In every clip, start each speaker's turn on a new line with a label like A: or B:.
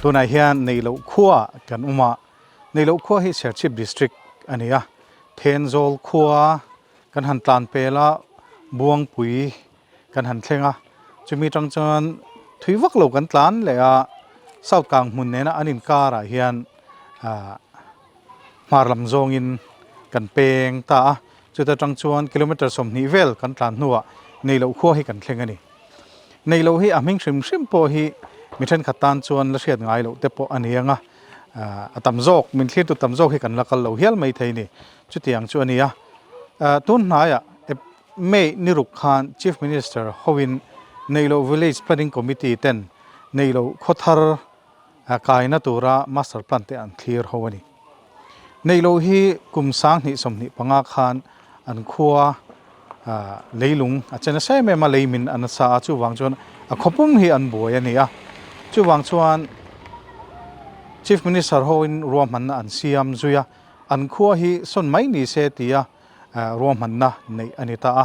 A: Tunah hian Neihloh khua kan awm a, Neihloh khua hi Serchhip District a ni a, Thenzawl khua kan han tlan pel a, Buangpui kan han thleng a, chumi tang chuan thui vak lo kan tlan leh a, South Kang hmun nena an inkarah hian ah hmar lam zawngin kan peng ta a, chuta tang chuan kilometre 20 vel kan tlan hnuah Neihloh khua hi kan thleng a ni. Neihloh hi a hming hrim hrim pawh hi mi thenkhat tan chuan la hriat ngai loh te pawh a ni ang a, a tam zawk min thlirtu tam zawk hi kan la kal lo hial mai thei a ni. Chutiang chu a ni a, tun hnaiah May ni ruk khan Chief Minister hoin Neihloh Village Planning Committee ten Neihloh khawthar kaina tura Master Plan te an thlir ho a ni. Neihloh hi kum 2025 khan an khua leilung a che nasa em em a, leimin a nasa a, chuvang chuan a khawpum hi an buai a ni a. Chuvang chuan Chief Minister hoin ruahmanna an siam zui a, an khua hi sawn mai ni se tia ruahmanna neih a ni ta a.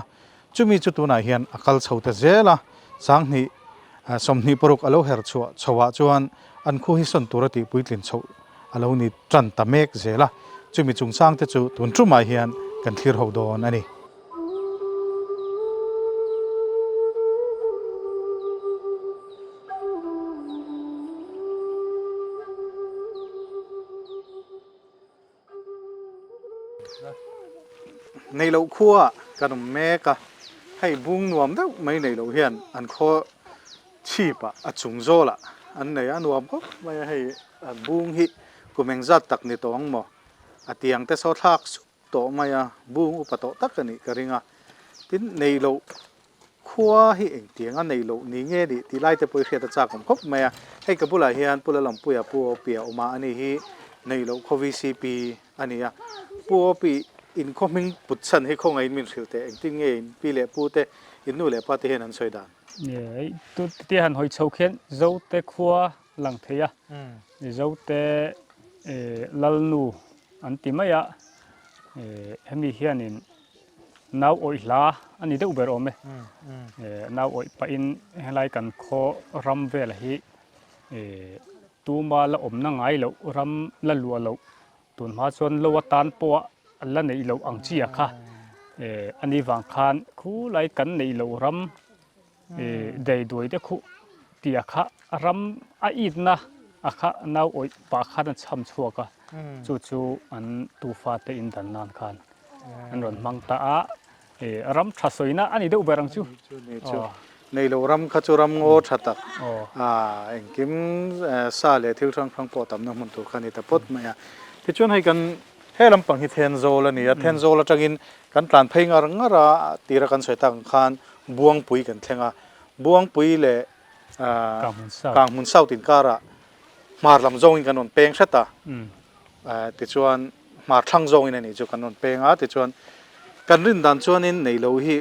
A: Chumi chu tunah hian a kal chho ta zel a, 2026 a lo her chhuah chhoah chuan an khu hi sawn tura tih puitlin chhoh a lo ni tan ta mek zel a, chumi chungchang te chu tun tumah hian kan thlir ho dawn a ni. Nei loh khua kan awm mek a, hei bung nuam deuh mai nei loh hian an khaw chhip ah a chung zawl ah an nei a nuam khawp mai a, hei bung hi kum engzat tak ni tawh ang maw a tiang te saw thlak sup tawh mai a, bung upa tawh tak a nih ka ring a, tin nei loh Khua hi engtiang a neih loh ni nge nih tih lai te pawh i hriat a chak awm khawp mai a. Hei ka bulah hian Pu Lalampuia Pu Opi a awm a, ani hi neih loh khaw VCP a ni a. Pu Opi in khaw hming put chhan hi khawngaihin min hrilh teh, engtin nge in pi leh pu te, in nu leh pa te hian an sawi dan?
B: Hei tute han hawi chho khian Zote khua lang thei a, Zote Lalnu an ti mai a, hemi hianin Nau awih hla a ni deuh ber awm e. Nau awih pahin helai kan khaw ram vel hi tuma la awmna ngai loh ram la luah loh tun hma chuan lo atan pawh a la neih loh ang chi a kha a ni vang khan khulai kan neih loh ram dei duai te khuh tia kha ram a itna a kha nau awih pah khan a chham chhuak a chu chu an tufa te in dan nan khan an rawn hmang ta a ram tha sawina a ni deuh ber ang chu
A: nei lo ram kha chu ram ngaw tha tak engkim sa leh thil hrang hrang pawh tamna hmun tur kha a ni ta pawt mai a tichuan hei kan he lampang hi Thenzawl a ni a Thenzawl atangin kan tlan phei ngar ngar a tira kan sawi tak ang khan Buangpui kan thleng a, Buangpui leh Kanghmun South inkarah hmar lam zawngin kan rawn peng hret a, tichuan hmar thlang zawngin a nih chu kan rawn peng a, tichuan kan rin dan chuanin neilo hi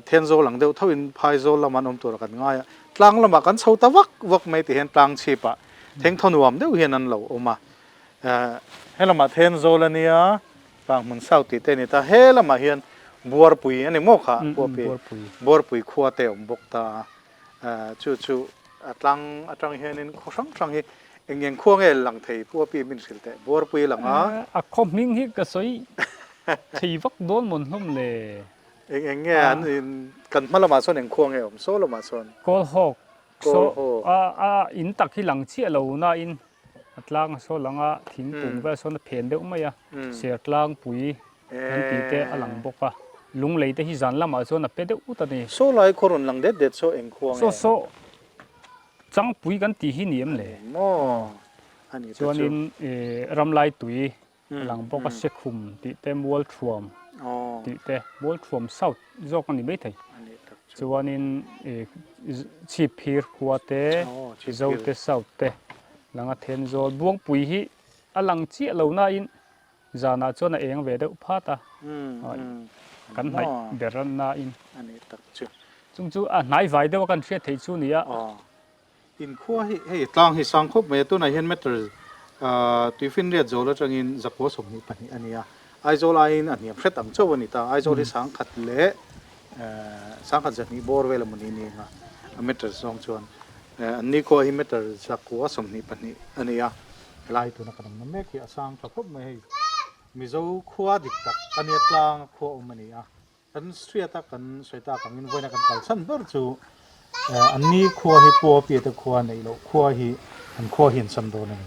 A: Thenzawl ang deuh thoin Phaizawl lamah an awm tura kan ngai a, tlang lamah kan chho ta vak vak mai ti hian tlang chhipah thengthaw nuam deuh hian an lo awm a, helamah Thenzawl a nia. Kanghmun South tih te a ni ta. He lamah hian Buarpui a ni maw kha? Buarpui khua te a awm bawk ta a. Chu chu a tlang atang hianin khaw hrang hrang hi eng eng khua nge lang thei Pu Api min hrilh teh. Buarpui a lang a.
B: A khaw hming hi ka sawi thei vak dawn mawn hlawm le.
A: Eng eng nge an in kan hma lamah sawn eng khua nge awm saw lamah sawn?
B: Kawlhawk. Kawlhawk. A in tak hi lang chiah lo nain A tlang a saw lang a, thingkung vel sawn a phen deuh mai a, ser tlangpui an tih te a lang bawk a, lunglei te hi zan lamah chuan a pe deuh ut a ni.
A: Saw lai khaw rawn lang det det saw eng khua nge?
B: Saw saw changpui kan tih hi ni em le?
A: Maw a ni ta chu.
B: Chuanin ramlai tui a lang bawk a, Sekhum tih te, Mualthuam tih te, Mualthuam South zawk a ni maithei. Chuanin Chhipphir khua te, Zote South te lang a Thenzawl Buangpui hi a lang chiah lo nain zanah chuan a eng ve deuh phat a, kan hnaih ber nain. Chung chu a hnai vai deuh a kan hriat theih chu a ni a.
A: Inkhua hi hei tlang hi sang khawp mai a, tunah hian meter tuifinriat zawl atangin zakua 22 a ni a, Aizawl aiin a hniam hret ang chauh a ni ta, Aizawl hi 1000 leh 1002 bawr vel a mawni ni ang a, a meter zawng chuan. An ni khua hi meter zakua 22 a ni a, helai tuna kan awmna mek hi a sang tha khawp mai hei. Mizo khua dik tak a nia tlang a khua awm a ni a, kan hriat a kan sawi tak angin vawiina kan kal chhan ber chu an ni khua hi Pua Piate khua neih loh khua hi an khua hi an sam dawn a ni.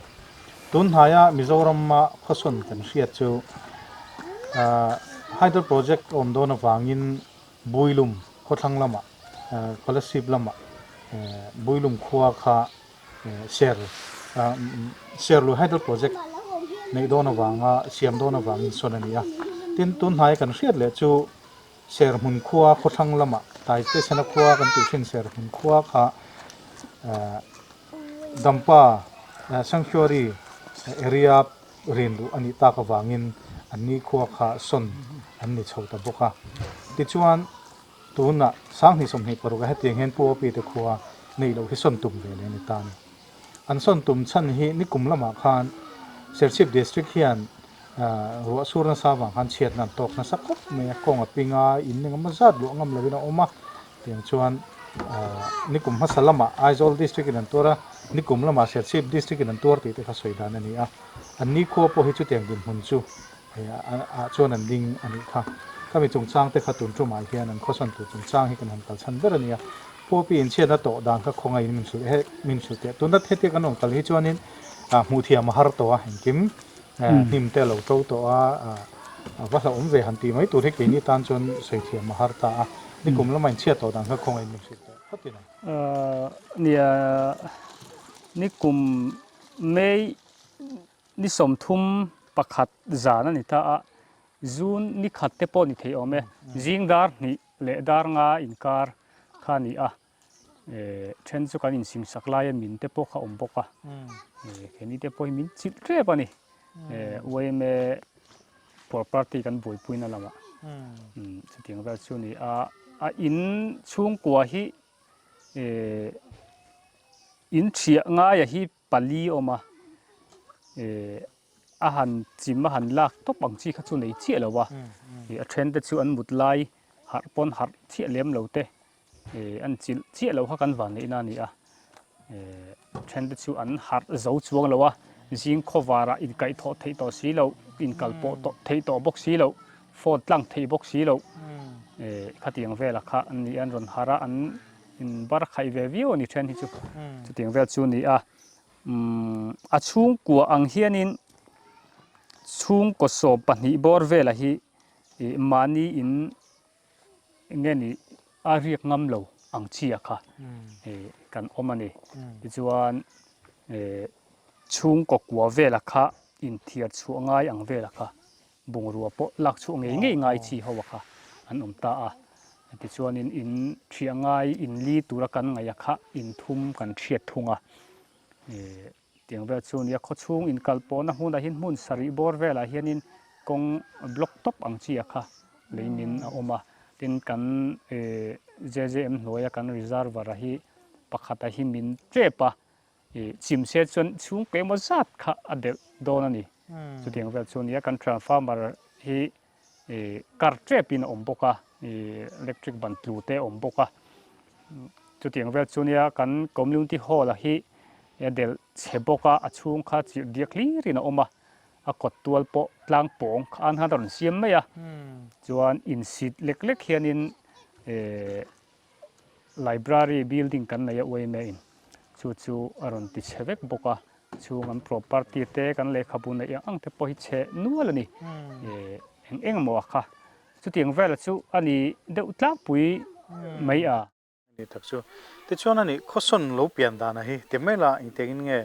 A: Tun hnaia Mizorama khawsawn kan hriat chu Hydro Project a awm dawn avangin Builum khawthlang lamah Kolasib lamah Builum khua kha Ser Serlui Hydel Project neih dawn avanga siam dawn avangin sawn a ni a. Tin, tun hnaia kan hriat leh chu Serhmun khua khawthlang lamah Tai Station-a khua kan tih thin Serhmun khua kha Dampa Sanctuary area rin luh a nih tak avangin an ni khua kha sawn an ni chho ta bawk a. Tichuan. Tunah 2026 a hetiang hian Pu Opi te khua neih loh hi sawn tum ve leh a ni ta a ni. An sawn tum chhan hi nikum lamah khan Serchhip District hian ruah sur nasa avang khan chhiatna an tawk nasa khawp mai a, kawng a ping a, in engemaw zat luah ngam lovin a awm a, tiang chuan nikum hmasa lamah Aizawl District in an tuar a, nikum lamah Serchhip District in an tuar tih te kha sawi dan a ni a. An ni khua pawh hi chutiang dinhmun chu ah chuan an ding a nih kha. Khami chungchang te kha tun tumah hian an khawsawn tur chungchang hi kan han kal chhan ber a nia. Puapi inchhiatna tawh dan kha khawngaih min hrilh he min hrilh teh. Tuna hetia kan rawn kal hi chuanin hmuh thiam a har tawh a, engkim hnim te a lo to tawh a, a va hlauhawm ve han tih mai tur hi keini tan chuan sawi thiam a har ta a. Nikum lama inchhiat tawh dan kha khawngaih min hrilh teh phawt ila.
B: Nia, nikum May Ni 31 zan a ni ta a, June ni khat te pawh ni thei awm e. Zing dar hnih leh dar nga inkar kha a ni a, then chu kan insingsak laia min te pawh kha awm bawk a, keini te pawh hi min chilh tep a ni. Yma property kan buaipuina lamah chutiang vel chu a ni a, a in chhungkua hi in thiah ngaia hi pali awm a eh a han chim a han lak tawp ang chi kha chu nei chiah lo a ih a then te chu an mut lai harh pawn harh chiah lem lo te eh an chilh chiah lo kha kan van neih na a ni a eh then te chu an harh zo chuang lo a zing khawvar ah inkaih thawh theih tawh si loh inkal pawh tawh theih tawh bawk si loh phone tlang theih bawk si loh eh khatiang velah kha an ni a an rawn harh a an In bar khaih ve viau a ni then hi chu chutiang vel chu a ni a umm a chhungkua ang hianin chhungkaw 12 bawr velah hi ih mahni in nge ni a riak ngam lo ang chi a kha ih kan awm a ni tichuan ih chhungkaw kua velah kha inthiar chhuah ngai ang velah kha. Bungrua pawh lak chhuah ngei ngei ngai chi ho a kha an awm ta a. Tichuanin in thiah ngai in li tura kan ngaih a kha in thum kan thiat thung a. Tiang vel chu nia khawchhung inkal pawhna hmunah hian hmun sarih bawr velah hianin kawng block tawp ang chi a kha leimin a awm a. Tin kan JJM hnuaia kan reservoir a hi pakhat a hi min tep a. I chim se chuan chhung peng emaw zat kha a delh dawn a ni. Chutiang vel chu nia kan transformer hi i kar tep in a awm bawk a, i electric ban tlu te a awm bawk a. Chutiang vel chu nia kan community hall a hi a delh chhe bawk a, a chhung kha chirh diak hlir in a awm a, a kawt tual pawh tlang pawng kha an han rawn siam mai a. Chuan insit lek lek hianin i Library building kan nei a uaime in chu chu a rawn ti chhe vek bawk a, chhung an property te kan lehkhabu neih ang ang te pawh hi chhe nual a ni eh eng eng emaw a kha chutiang vela chu a ni deuh tlangpui mai a.
A: Ni tak chu tichuan a nih khawsawn lo pian dana hi ti mai la engtiangin nge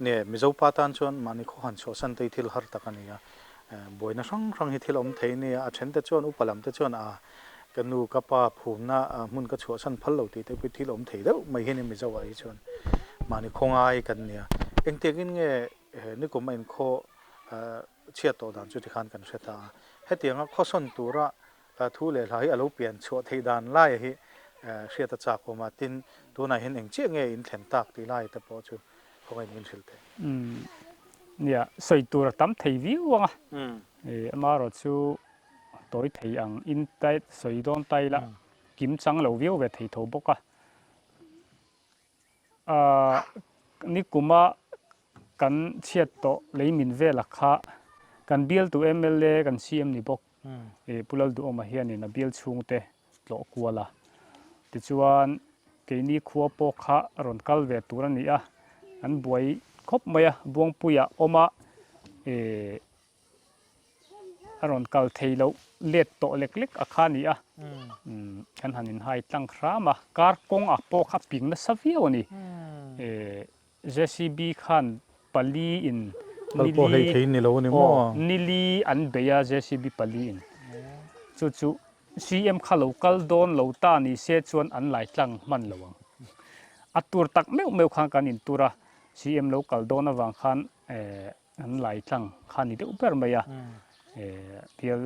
A: nge Mizo pa tan chuan mahni khaw han chhuahsan te hi thil har tak a ni a, buaina hrang hrang hi thil awm thei a nia a then te chuan upa lam te chuan a Ka nu ka pa phumna hmun ka chhuahsan phal lo tih te pawh thil awm thei deuh mai hian Mizo ah hi chuan mahni khawngai kan nia. Engtiangin nge nikum a inkhaw chhiat tawh dan chu tikhan kan hre ta a. Hetianga khawsawn tura thu leh hla hi a lo pian chhuah theih dan laia hi hriat a chak awm a, tin tunah hian eng chiah nge in thlen tak tih lai te pawh chu khawngaih min hrilh teh.
B: Nia, sawi tur a tam thei viau ang a, amaherawh chu tawi thei ang in tai sawi dawn tai la kim chang lo viau ve thei tho bawk a. Nikuma kan chhiat tawh lei min vela kha kan bialtu mla kan CM ni bawk Pu Lalduhawma hianin a bial chhungte tlawh kual a. Tichuan keini khua pawh kha rawn kal ve tur a ni a, an buai khawp mai a, Buangpuia awm a A rawn kal thei loh let tawh lek lek a kha a ni a, kan han inhai tlang hram a, car kawng ah pawh kha ping nasa viau a ni. JCB khan pali in nili aw nili an bei a JCB pali in chu chu CM kha lo kal dawn lo ta ni se chuan an lai tlang hman lo ang. A tur tak meuh meuh khan kan intur a, CM lo kal dawn avang khan An lai tlang kha ni deuh ber mai a, bial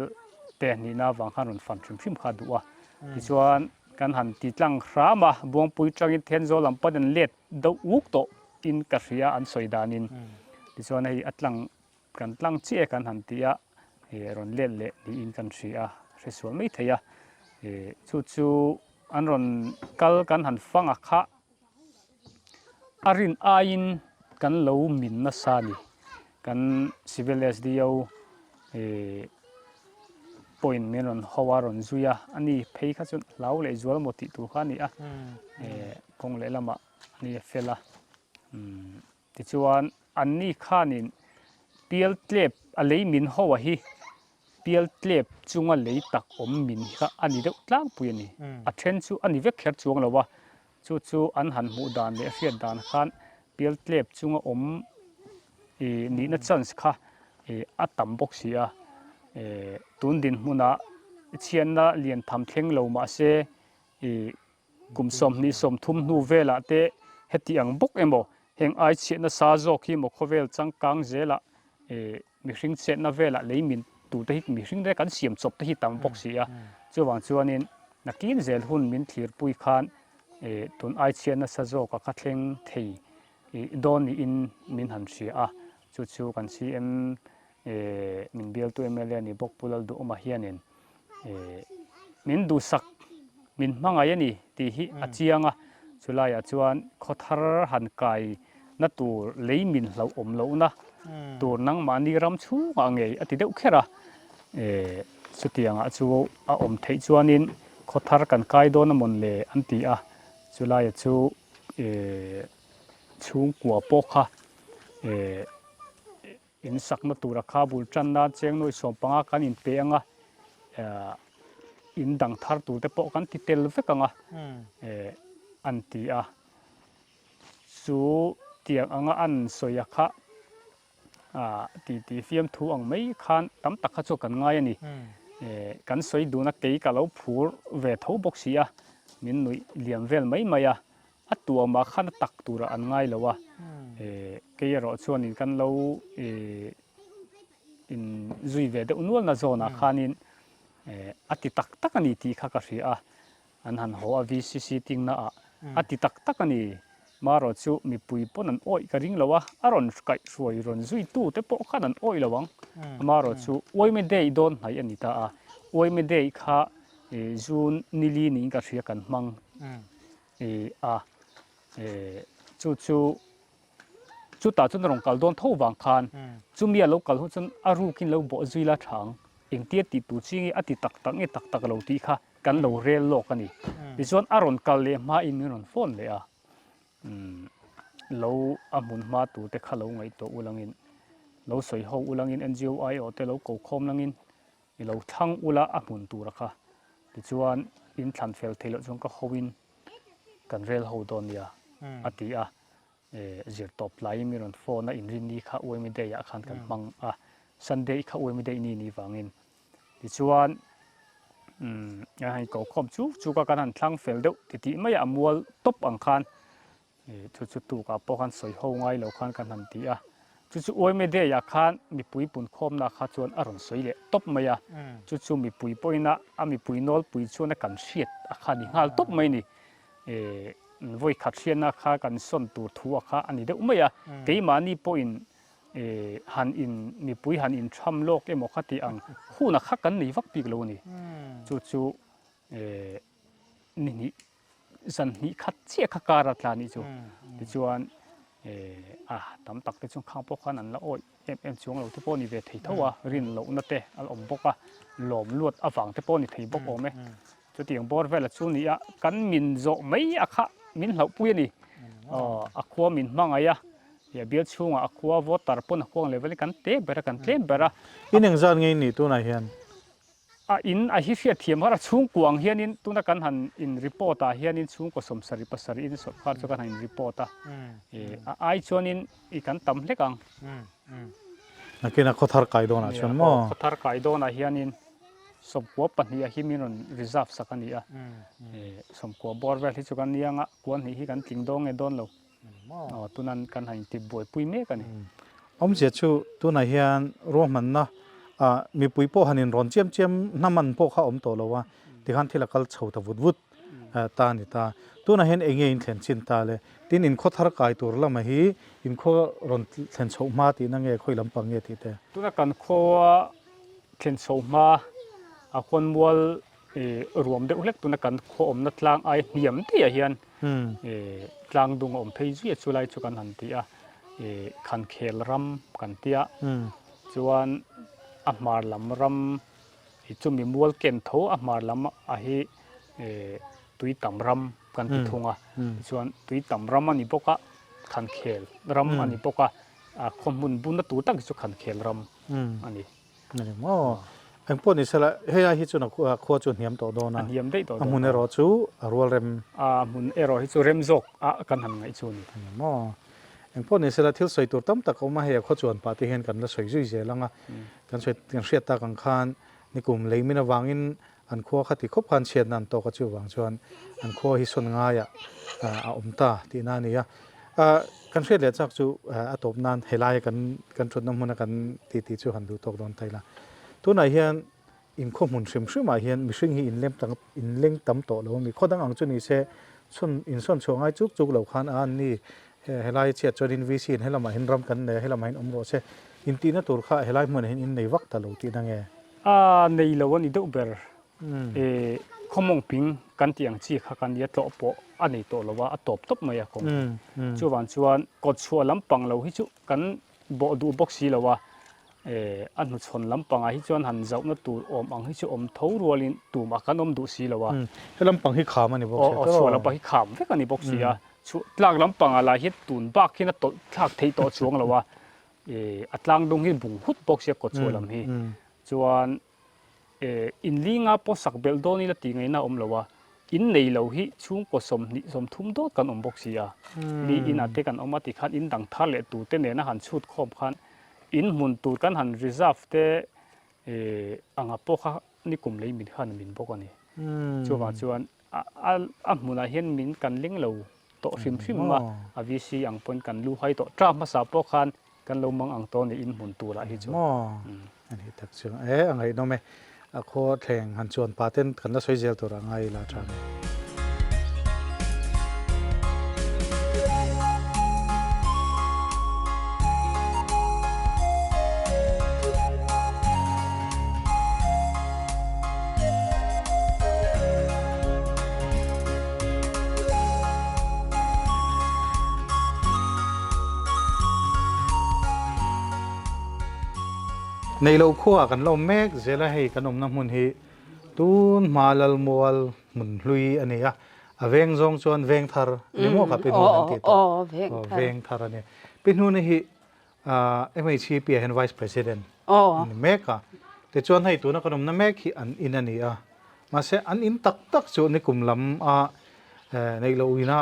B: te nihna avang khan rawn fan hrim hrim kha a duh a. Tichuan kan han ti tlang hram a, Buangpui tangin Thenzawl lam pawn an let deuh uk tawh in ka hria an sawi danin. Tichuan hei a tlang kan tlang chiah e kan han ti a, rawn let leh niin kan hria a, hresual mai thei a. Chu chu an rawn kal kan han fang a kha. A rin aiin kan lo min nasa a ni. Kan Civil SDO eh pawhin min rawn ho a, rawn zui a, ani phei kha chuan hlau leh zual maw tih tur kha a ni a, eh kawng lehlamah ani a fel a. Umm tichuan anni khanin pial tlep a lei min ho a hi Pial tlep chunga lei tak awm min kha a ni deuh tlangpui a ni. A then chu a ni vek kher chuang lo a, chu chu an han hmuh dan leh hriat dan khan pial tlep chunga awm ih nihna chance kha ih a tam bawk si a. Ih tun dinhmunah chhiatna lian tham thleng lo mahse ih Kum 23 hnu velah te heti ang bawk emaw, heng ai chhiat nasa zawk hi maw khawvel changkang zelah mihring chetna velah lei min turte hi mihring te kan siam chawp te hi tam bawk si a. Chuvang chuanin nakin zel hun min thlirpui khan tun ai chhiat nasa zawka kha thleng thei dawn niin min han hria a. Chu chu kan CM min bialtu mla ni bawk Pu Lalduhawma hianin Min duhsak, min hmangaih a ni tih hi a chiang a, chulaiah chuan khawthar han kai na tur lei min hlauh awm lohna tur nangmahni ram chhungah ngei a ti deuh kher a, chutiangah chu a awm theih chuanin khawthar kan kai dawn a mawn le an ti a, chulaiah chu chhungkua pawh kha In sakna tura kha bul tan nan cheng nuai 15 kan inpe ang a, in dang thar tur te pawh kan ti tel vek ang a an ti a. Chu tiang anga an sawi a kha ti ti fiamthu ang mai khan tam tak kha chu kan ngai a ni. Kan sawi dun a kei ka lo phur ve tho bawk si a, min nuih liam vel mai mai a. A tuamah khan a tak turah an ngai lo a, kei erawh chuanin kan lo in zui ve deuh nualna zawnah khanin a ti tak tak a ni tih kha ka hria a, an han haw a VCC tingnaah a ti tak tak a ni. Marawh chu mipui pawn an awih ka ring lo a, a rawn kaihhruai rawn zuitu te pawh khan an awih lo ang. Marawh chu Uaime Day dawn hnaih a ni ta a, Uaime Day kha June nili niin ka hria kan hmang. I a, e, chu chu chutah chuan a rawn kal dawn tho vang khan chumi a lo kal hun chuan a rukin lo bawh zui la tha ang, engtia tih tur chi nge a ti tak tak nge tak tak lo tih kha kan lo rel lawk a ni. Tichuan a rawn kal leh hmain min rawn phone leh a, umm lo a hmun hma tur te kha lo ngaihtuah ulangin lo sawi ho ulangin NGO aiawh te lo ko khawm langin I lo thlang ula a hmun tura kha tichuan in thlan fel theih loh chuan ka hoin kan rel ho dawn nia a ti a, zir tawp tlaiin mi rawn phone a inrinni kha Uaimi Day ah khan kan hmang a, Sunday kha Uaimi Day ni ni vangin tichuan kan han inkokhawm chuk chuk a kan han thlang fel deuh titih mai a, a mual tawp ang khan Chu chu tukah pawh khan sawi ho ngai lo khan kan han ti a, chu chu Uaime Day-ah khan mipui punkhawmna kha chuan a rawn sawi leh tawp mai a, chu chu mipui pawhin a a mipui nawlpui chuan a kan hriat a kha ni nghal tawp mai ni. Vawi khat hriatna kha kan sawn tur thu a kha a ni deuh mai a, keimahni pawhin han in mipui han intham lawk emaw kha tih ang hun a kha kan nei vak bik lo a ni. Chu chu ni hnih. zan hnih khat chiah kha kar a tla nih chu. Tichuan a tam tak te chuan khang pawh khan an la awih em em chuang lo te pawh a ni ve thei tho a, rin lohna te a awm bawk a, lawm luat avang te pawh a ni thei bawk awm e. Chutiang bawr vela chu ni a, kan min zawh mai a kha min hlauhpui a ni. Aw, a khua min hmangaih a, ih a bial chhungah a khua voter pawn a khuang level in kan te ber a, kan tlem ber a.
A: In engzat nge in nih tunah hian?
B: A in a hi hriat thiam har a, chhungkua ang hianin tuna kan han in report ah hianin chhungkaw 77 in sawrkar chu kan han in report a, ih a ai chuanin ih kan tam hlek ang.
A: Nakin a khawthar kai dawnah chuan maw?
B: Khawthar kai dawnah hianin 12 a hi min rawn reserve sak a ni a, 90 bawr vel hi chu kan nia anga kua hnih hi kan tling dawn nge dawn lo, aw tunan kan han intip buaipui mek a ni.
A: Awmzia chu tunah hian ruahmanna ah mipui pawh han inrawn chiam chiam hnaman pawh kha awm tawh lo a, tikhan thil a kal chho ta vut vut ta a ni ta. Tunah hian eng nge inthlen chin ta le? Tin inkhaw thar kai tur lama hi inkhaw rawn thlen chhoh hma tihna nge khawi lampang nge tih te?
B: Tuna kan khaw thlen chho hma a khawn mual ruam deuh hlek tuna kan khaw awmna tlang ai hniam daih ah hian tlang dung a awm phei zui a chulai chu kan han ti a, Khankhel ram kan tia chuan a hmar lam ram chumi mual ken tho a hmar lam a hi tui tam ram kan ti thung a, tichuan tui tam ram a ni bawk a, Khankhel ram a ni bawk a, a khaw hmun buna tur tak hi chu Khankhel ram a ni.
A: Ani maw? Eng pawh ni sela, hei ai hi chuan a khua chu a hniam tawh dawn a.
B: A hniam daih tawh dawn a.
A: A hmun erawh chu a rual rem.
B: A hmun erawh hi chu rem zawk a kan han ngaih chu a ni.
A: Ani maw? Eng pawh ni sela, thil sawi tur tam tak a awm a, hei a khaw chuan pah te hian kan la sawi zui zel ang a. Kan sawi, kan hriat tak ang khan nikum lei min avangin an khua kha ti khawp khan chhiatna an tawk a, chuvang chuan an khua hi sawn ngaiah a awm ta tihna a ni a. Kan hriat leh chak chu a tawp nan helaia kan kan thutna hmuna kan titi chu han duh tawk dawn ta ila. Tunah hian inkhaw hmun hrim hrimah hian mihring hi inlem tam inleng tam tawh lo a mi. Khaw dang ang chu ni se chhun insawn chhuah ngai chuk chuk lo khan a an ni helai chhiat chuanin VC in helamah hian ram kan nei a helamah hian awm rawh se intihna tur kha helai hmunah hian innei vak ta lo tihna nge?
B: A nei lo a ni deuh ber. E khawmawng ping kan tih ang chi kha kan nia tlawh pawh a nei tawh lo a, a tawp tawp mai a kawng. Chuvang chuan kawt chhuah lampang lo hi chu kan bawh duh bawk si lo a, e a hnuchhawn lampangah hi chuan han zauhna tur awm ang hi chu awm tho rualin tumah kan awm duh si lo a.
A: He lampang hi kham a ni bawk si a.
B: Aw, chhuah lampang hi kham vek a ni bawk si a. Chhuah tlak lampangah lah hian tun bak hian a tawlh thlak theih tawh chuang lo a. A tlang dung hi bung hut bawk sia kawt chhuah lam hi chuan in linga pawh sak belh dawn ila tih ngaihna a awm lo a, in nei lo hi chhungkaw 20 30 dawt kan awm bawk si a, mi inah te kan awm a tikhan in dang thar leh tur te nena han chhut khawm khan in hmun tur kan han reserve te anga pawh kha nikum lei min khan min bawk a ni. Chuvang chuan a hmunah hian min kan ling lo tawh hrim hrim a, a VC ang pawn kan lu hai tawh tap hmasa pawh khan kan lo mang ang tawh a ni in hmun turah hi chuan.
A: Maw a nih tak chu e a ngaihnawm e, a khaw thleng han chuan pa ten kan la sawi zel turah ngai ila tha mai. Nei lo khuaah kan la awm mek zel a, hei kan awmna hmun hi tun hma Lalmual hmun hlui a ni a, a veng zawng chuan veng thar ni maw kha Pihnun an tih tawh, veng thar a ni. Pihnun hi MHCP ah hian Vice President a ni mek a, tichuan hei tuna kan awmna mek hi an in a ni a, mahse an in tak tak chu nikum lam a neih loh ina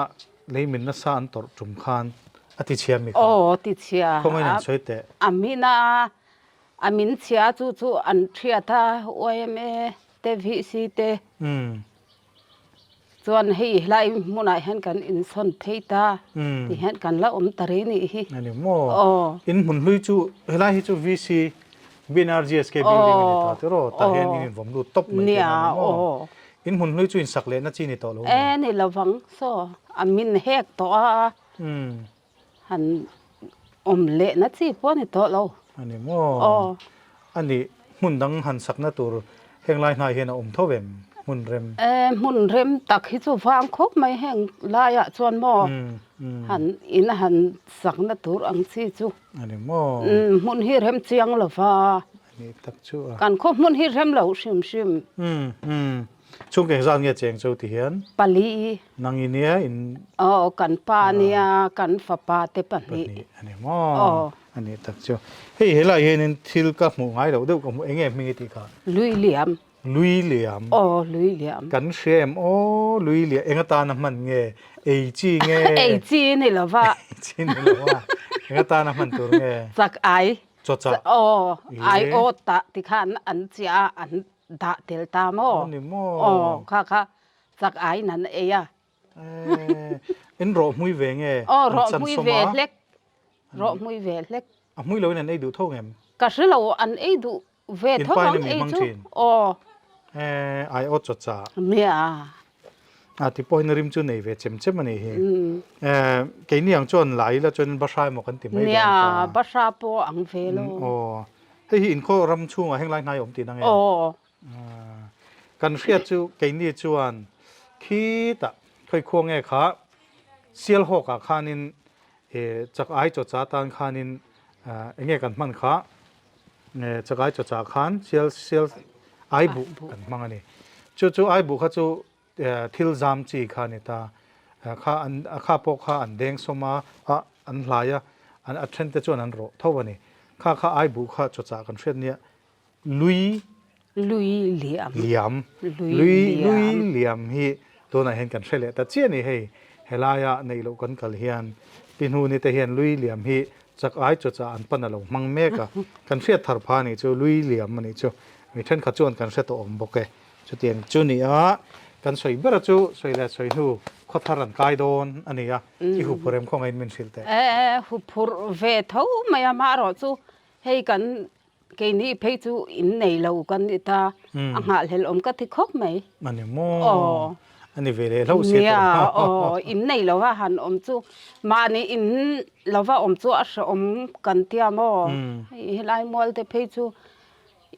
A: lei min nasa an tawrh tum khan a ti chhia mi kha?
C: Aw ti chhia.
A: Khawngaih in an sawi teh.
C: A min a a min chhia chu chu an thiat a YMA te VC te. Chuan hei helai hmunah hian kan insawn phei ta ti hian kan la awm ta rih nih hi.
A: A ni maw? Aw. In hmun hlui chu helai hi chu VC BNRGSK building a ni ta tiraw? Tah hian in invawm lut tawp mai tihna a ni maw?
C: Aw.
A: In hmun hlui chu insak lehna chi ni tawh lo maw?
C: E ni lovang saw a min hek tawh a. Han awm lehna chi pawh a ni tawh lo.
A: A ni maw?
C: Aw.
A: A nih hmun dang han sakna tur heng lai hnai hian a awm tho em? Hmun rem.
C: E, hmun rem tak hi chu vang khawp mai heng laiah chuan maw han in han sakna tur ang chi chu.
A: Ani maw?
C: Umm, hmun hi rem chiang lo va.
A: Ani tak chu a.
C: Kan khaw hmun hi rem lo hrim hrim.
A: Umm, umm. Chhung keng zat nge cheng chu ti hian?
C: Pali.
A: Nang i nia in.
C: Aw, kan pa nia, kan fapa te pahnih.
A: Pahnih ani maw? Aw. Ani tak chu. Hei helai hianin thil ka hmuh ngai loh deuh ka hmuh eng nge hming i tih kha?
C: Lui liam.
A: Lui liam.
C: Aw, lui liam.
A: Kan hria em aw, lui liam eng atana hman nge? Ei chi nge?
C: Ei chi ni lo va.
A: Ei chi ni lo va. Eng atana hman tur nge?
C: Chak ai.
A: Chaw chah.
C: Aw, ai aw tah tikhan an chiah a, an dah tel ta maw?
A: Aw ni maw?
C: Aw, kha kha chak aiin an ei a.
A: In rawh hmui ve nge?
C: Aw, rawh hmui ve hlek. Rawh hmui ve hlek.
A: A hmui loin an ei duh tho ngem?
C: Ka hre lo, an ei duh ve tho ang ei chu. Aw.
A: Ai aw chaw chah.
C: Nia.
A: A ti pawhin rim chu nei ve chem chem a nih hi. Keini ang chuan la ila chuan Bahra emaw kan ti mai dawn ta.
C: Nia, Bahra pawh ang ve lo.
A: Aw. Hei hi inkhaw ram chhungah henglai hnai awm tihna nge?
C: Aw.
A: Kan hriat chu keini chuan khitah khawi khua nge kha Sialhawkah khanin chak ai chaw cha tan khanin eng nge kan hman kha chak ai chaw cha khan sial sial ai buh kan hmang a ni. Chu chu ai buh kha chu thil zam chi kha a ni ta. Kha an kha pawh kha an deng sawm a, a an hlai a, a then te chuan an rawh tho a ni. Kha kha ai buh kha chaw chah kan hriat nia. Lui
C: Lui liam.
A: Liam.
C: Lui liam.
A: Lui liam hi tunah hian kan hre leh ta chiah a ni hei. Helaia neih loh kan kal hian pi hnuni te hian lui liam hi chak ai chaw chah an pan a lo hmang mek a. Kan hriat thar pha a nih chu lui liam a nih chu. Mi thenkhat chuan kan hre tawh awm bawk e. Chutiang chu ni a, kan sawi ber a chu sawi leh sawi hnu khawthar an kai dawn a ni a. I huphurh em khawngaih in min hrilh teh.
C: E, huphurh ve tho mai a, amaherawh chu hei kan Keini phei chu in nei lo kan ni ta, a nghahhlelh awm ka ti khawp mai.
A: A ni maw? Aw. A ni ve leh hlauh si
C: tawh. Nia, aw, in nei lo va han awm chu, mahni in lo va awm chu a hrehawm kan tia maw? Hei helai mual te phei chu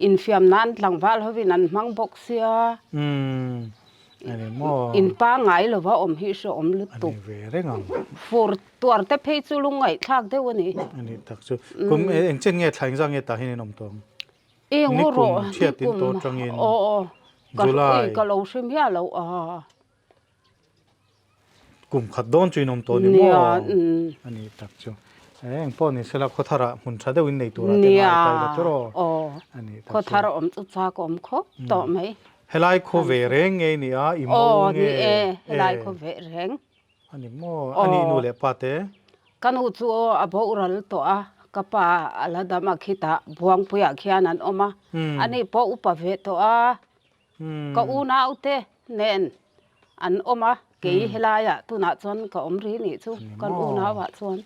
C: infiam nan tlangval hovin an hmang bawk sia.
A: A ni maw?
C: In pangngai lo va awm hi hrehawm lutuk.
A: A ni ve reng ang.
C: Fur Tuar te phei chu lungngaihthlak deuh a ni.
A: A ni tak chu. Kum eng chen nge thla engzah nge tah hian in awm tawh ang?
C: Eng aw rawh.
A: Nikum chhiat in tawh atangin.
C: Aw aw.
A: July.
C: Ka lo hre miah lo a.
A: Kum khat dawn chu in awm tawh ni maw?
C: Nia.
A: A ni tak chu. Eng pawh ni sela khawthar ah hmun tha deuh in nei tur ah te ngai ta ila tiraw?
C: Aw.
A: A ni tak chu.
C: Khawthar awm chu chak awm khawp tawh mai.
A: Helai khaw ve reng nge ni a? I mo nge?
C: Aw ni e. Helai khaw ve reng.
A: A ni maw? A nih nu leh pa te?
C: Ka nu chu a boral tawh a, ka pa a la dam a khitah Buangpuiah khian an awm a, ani pawh upa ve tawh a, ka unau te nen an awm a, kei helaiah tunah chuan ka awm ri nih chu, kan unauah chuan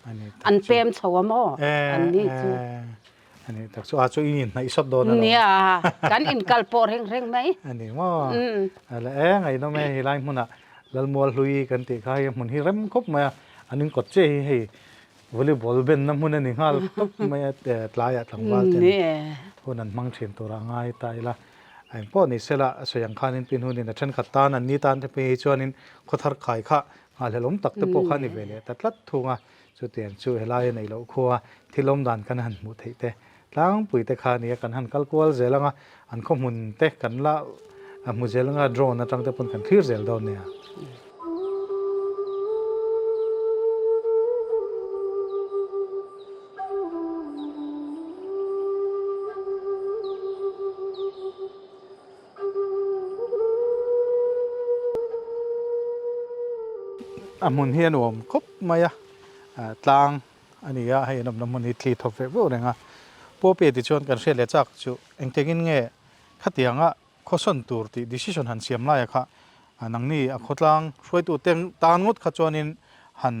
C: an pem chho a maw an ni chu.
A: A nih tak chu a chu in inhnaih sawt dawn a lo.
C: Nia, kan inkal pawh reng reng mai.
A: A ni maw? A la e, ngaihnawm e, helai hmunah Lalmual hlui kan tih kha hei hmun hi rem khawp mai a, an inkawt chiah hi hei volleyball benna hmun a ni nghal tawp mai a, tlaiah tlangval ten hun an hmang thin turah a ngai ta ila. Eng pawh ni sela a sawi ang khanin pin hunin a thenkhat tan an ni tan te phei hi chuanin khawthar khai kha nghahhlelawm tak te pawh kha a ni ve leh ta tlat thung a. Chutiang chu helai a neih loh khua thil awm dan kan han hmuh theih te tlangpui te kha a nia, kan han kal kual zel ang a, an khaw hmun te kan la hmu zel ang a, drone atang te pawn kan thlir zel dawn nia. A hmun hi a nuam khawp mai a, tlang a ni a, hei an awmna hmun hi thli thawp vek vek reng a. Pawpi tichuan kan hriat leh chak chu engtengin nge khatianga khawsawn tur tih decision han siam laia kha nangni a khawtlang hruaitu te tan ngawt kha chuanin han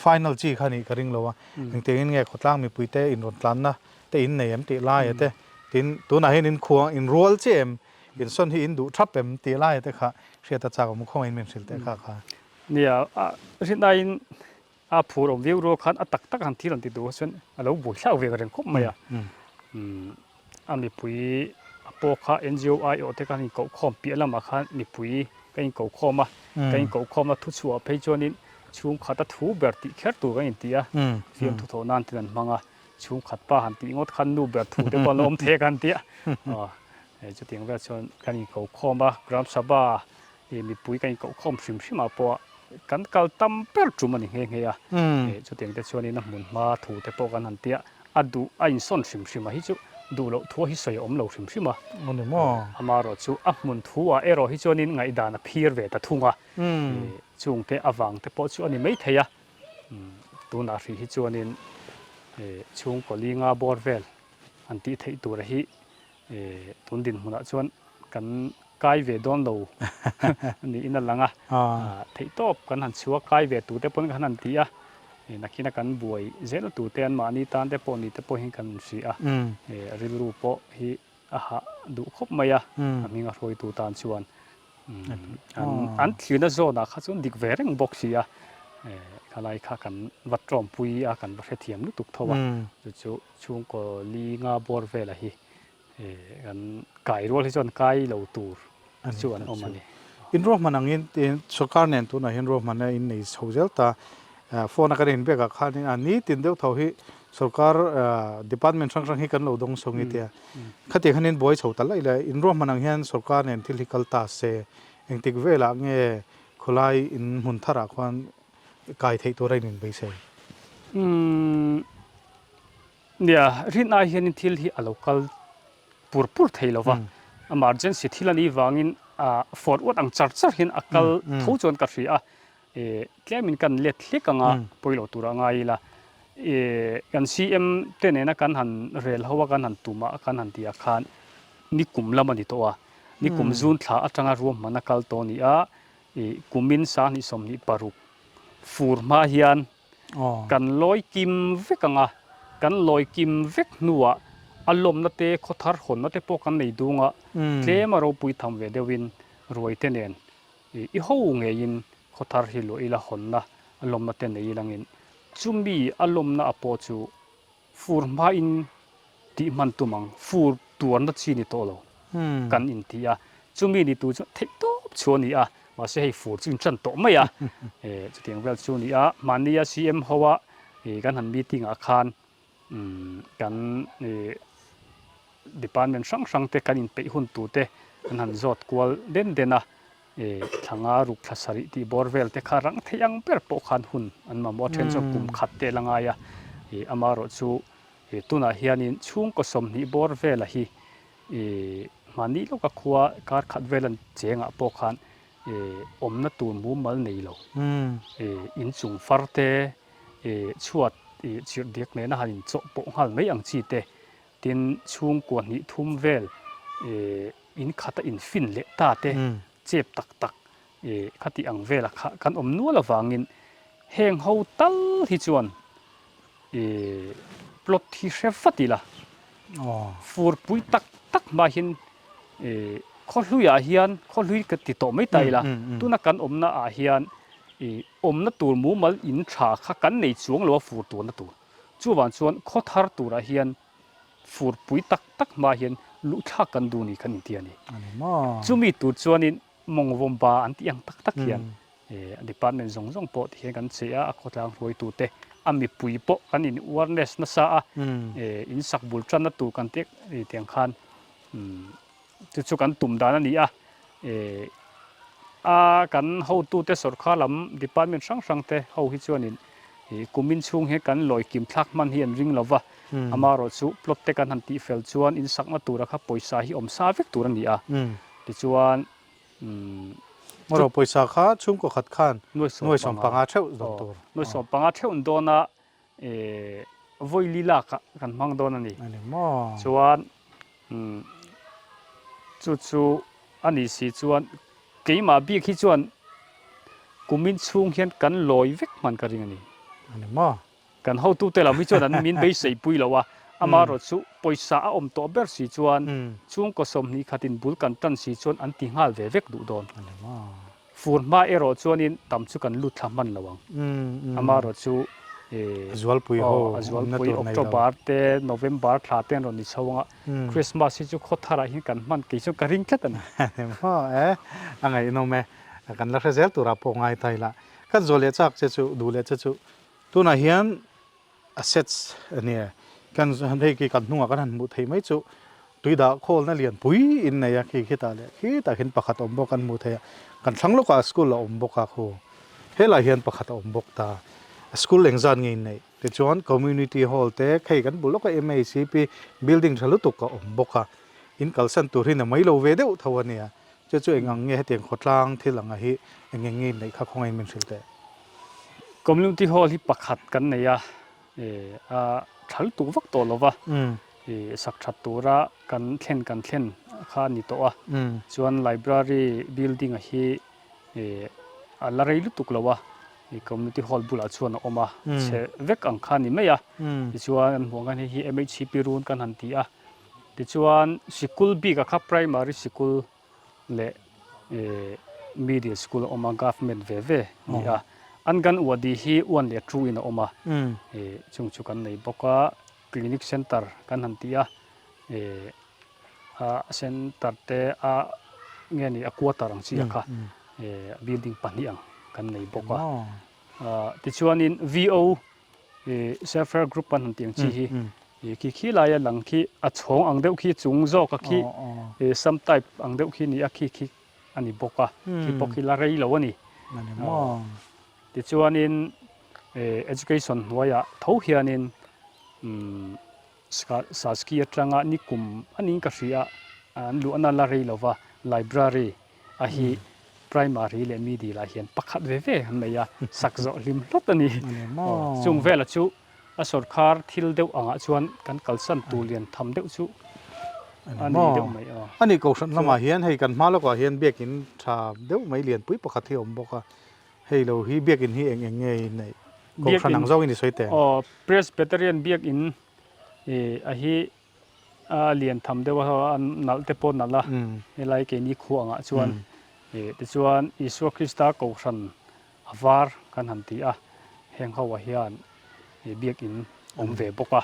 A: final chi kha nih ka ring lo a, engtengin nge khawtlang mipuite inrawn tlanna te in nei em tih laia te, tin tunah hian in khuang in rual chiah em, in sawn hi in duh thap em tih laia te kha hriat a chak awm khawng in min hrilh teh kha kha.
B: Nia, rinaiin a phur awm viau rual khan a tak tak han thil han ti duh chuan a lo buai thlak ve reng khawp mai a. A mipui a pawh kha NGO aiawh te khan inkohkhawm piah lamah khan mipui kan inkohkhawm a, kan inkohkhawmna thuchhuah phei chuanin chhungkhata thu ber tih kher tur kan inti a, fiamthu thawh nan tin an hmang a, chhungkhat pa han tih ngawt khan nu ber thu te pawh an lo awm thei a kan ti a, chutiang vel chuan kan inkohkhawm a, Gram Sabha mipui kan inkohkhawm hrim hrim ah pawh kan kal tam ber tum a ni nghe nghe a, chutiang te chuanin a hmun hma thu te pawh kan han tia, a duh a insawn hrim hrim a hi chu duh loh thu hi sawi a awm lo hrim hrim a, amaherawh chu a hmun thu ah erawh hi chuanin ngaihdan a phir ve ta thung a, chungte avang te pawh chu a ni maithei a, tunah hrih hi chuanin chhungkaw linga bawr vel an tih theih tur hi Tun dinhmunah chuan kan kai ve dawn lo niin a lang a, theihtawp kan han chhuak kai ve tur te pawn kan han ti a, nakin a kan buai zel tur te anmahni tan te pawh ni te pawh hian kan hria a, rilru pawh hi a hah duh khawp mai a, a hminga hruaitu tan chuan an thlirna zawnah kha chuan dik ve reng bawk si a, khalai kha kan va tawmpui a, kan va hrethiam lutuk tho a, chu chu. Chhungkaw li nga bawr velah hi kan kai rual hi chuan kai lo tur chu an awm a ni.
A: In ruahman angin sorkar nen tunah hian ruahmanna in nei chho zel ta. Phone a kan inbiak ah khanin a nitin deuh tho hi sorkar department hrang hrang hi kan lo dawng sawng i tia. Khatiang hian in buai chho ta laih le. In ruahman ang hian sorkar nen thil hi kal ta se engtik velah nge khawlai in hmun tharah khuan kai theih tur a in inbeisei?
B: Umm. Nia, rin ai hianin thil hi a lo kal pur pur thei lo va, emergency thil a nih vangin forward ang char char hian a kal tho chuan ka hria a, tlemin kan let hlek anga pawilo tura ngai ila, kan CM te nena kan han rel ho a kan han tum a kan han tih ah khan nikum lam a ni tawh a, nikum June thla atanga ruahman a kal tawh a ni a, kumin 2026 fur hma hian Kan lawi kim vek ang a, kan lawi kim vek hnuah a lawmna te, khaw thar hawnna te pawh kan nei dung a, tlem a ropui tham ve deuhin ruai te nen i ho ngeiin khaw thar hi luah ila hawnna a lawmna te nei ilangin chumi a lawmna a pawh chu Fur hmain tih hman tum ang, fur tuarna chi ni tawh lo kan inti a, chumi ni tur chu theih tawp chu a ni a, mahse hei fur chu intan tawh mai a, chutiang vel chu a ni a, mahnia CM hoa kan han meeting ah khan kan department hrang hrang te kan inpeih hun tur te kan han zawt kual den den a, Thla nga ruk thla sarih tih bawr vel te kha rang theih ang ber pawh khan hun an mamawh a, then chuan kum khat te la ngai a, amaherawh chu tunah hianin chhungkaw 20 bawr vela hi mahni lawka khua kar khat vel an chengah pawh khan awmna tur mumal nei lo, inchung far te, chhuat chirhdiak nena han inchawh pawh nghal mai ang chi te, tin chhungkua hnih thum vel In khata in fin leh ta te chep tak tak khati ang vela kha kan awm nual avangin heng ho tal hi chuan plot hi hre vat ila furpui tak tak hma hian khawhluiah hian khawhlui ka ti tawh mai ta ila tuna kan awmna ah hian awmna tur mumal in tha kha kan nei chuang lo a fur turna tur chuvang chuan khaw thar turah hian Furpui tak tak hma hian luhthlak kan duh ni kan inti a ni. Chumi tur chuanin mawngvawm ba an tih ang tak tak hian department zawng zawng pawh tihian kan che a, a khawtlang hruaitute a mipui pawh kan in awareness nasa a, in sak bul tanna tur kan tih tiang khan Chu chu kan tum dan a ni a, a kan hotute sawrkar lam department hrang hrang te ho hi chuanin kumin chhung hi kan lawi kim thlak hman hi an ring lo va, amaherawh chu plot te kan han tih fel chuan in sakna tura kha pawisa hi awm sa vek tur a ni a, tichuan
A: Marawh pawisa kha chhungkaw khat khan nuai 15 theuh dawn tur.
B: Nuai 15 theuh dawn a vawi li lakah kan hmang dawn a ni. Chuan Chu chu a nih si chuan keimah bik hi chuan kumin chhung hian kan lawi vek hman ka ring a ni.
A: A ni maw?
B: Kan hotute lam hi chuan an min beisei pui lo a, amaherawh chu pawisa a awm tawh ber si chuan chhungkaw 20 khatin bul kan tan si chuan an ti nghal ve vek duh dawn.
A: A ni maw?
B: Fur hma erawh chuanin tam chu kan lut thla hman lo ang. Amaherawh chu. A
A: zualpui ho
B: a zualpui October te November thla te an rawn ni chho anga Christmas hi chu khaw tharah hian kan hman kei chuan ka ring tlat a ni.
A: Maw e, a ngaihnawm e, kan la hre zel turah pawh ngai ta ila. Kan zual leh chak che chu, duh leh che chu tunah hian assets a nia, kan hei khi kan hnungah kan han hmuh theih mai chu tui dah khawlna lian pui in nei a khi khitah leh khitah khian pakhat a awm bawk kan hmuh theih a, kan thlang lawkah school a awm bawk a khu helaiah hian pakhat a awm bawk ta, school engzat nge in neih tichuan community hall te hei kan bul lawkah MHCP building tha lutuk a awm bawk a, in kalsan tur hi na mai lo ve deuh tho a nia, chu chu eng ang nge hetiang khawtlang thil anga hi eng eng nge in neih kha khawngaih min hrilh teh.
B: Community hall hi pakhat kan nei a, a tha lutuk vak tawh lo va, sak that tura kan thlen kan thlen kha a ni tawh a, chuan library building a hi a la rei lutuk lo a, community hall bulah chuan a awm a, chhe vek ang kha a ni mai a, tichuan kan hmuh ang khan hei hi MHCP run kan han ti a, tichuan sikul bik a kha primary sikul leh middle school a awm a government ve ve a ni a Anganwadi hi 1 leh 2 in a awm a chung chu kan nei bawk a clinic center kan han ti a a center te a nge ni a quarter ang chi a kha building pahnih ang kan nei bawk a tichuanin VO Self help group an han tih ang chi hi khi khi laia lang khi a chhawng ang deuh khi chung zawk a khi sam type ang deuh khi ni a khi khi a ni bawk a khi pawh khi la rei lo a ni tichuanin education hnuaiah tho hianin Saski atanga nikum a niin ka hria a an luhna la rei lova library a hi primary leh middle ah hian pakhat ve ve an nei a, sak zawh hlim hlawt a ni. Chung vela chu a sawrkhar thil deuh angah chuan kan kalsan tur lian tham deuh chu a ni deuh mai aw.
A: A ni kohhran lamah hian hei kan hma lawkah hian biakin tha deuh mai lianpui pakhat hi a awm bawk a, hei lo hi biakin hi eng eng nge i neih? Kohhran ang zawngin i sawi teh ang.
B: Aw, Presbyterian biakin a hi a lian tham deuh a, a nalh te pawh nalh a, helai keini khua angah chuan tichuan Isua Krista kohhran a var kan han ti a, heng ho ah hian biakin awm ve bawk a,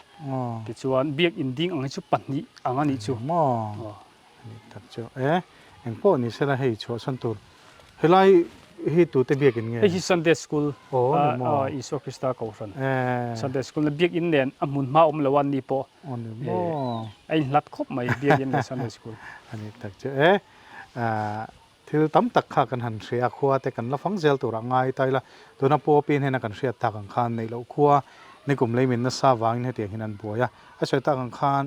B: tichuan biakin ding ang hi chu pahnih ang a nih chu.
A: Maw? Ani tak chu e, eng pawh ni sela hei chhuahsan tur helai hi tute biakin nge?
B: Hei hi Sunday School a Isua Krista Kohhran Sunday School na biakin nen a hmun hma awm lo a ni pawh a inhlat khawp mai biakin leh Sunday School.
A: Ani tak chu e, thil tam tak kha kan han hria a, khua te kan la fang zel tur a ngai ta ila, tuna Pu Opi hnena kan hriat tak ang khan neih loh khua nikum lei min nasa vangin hetiang hian an buai a, a sawi tak ang khan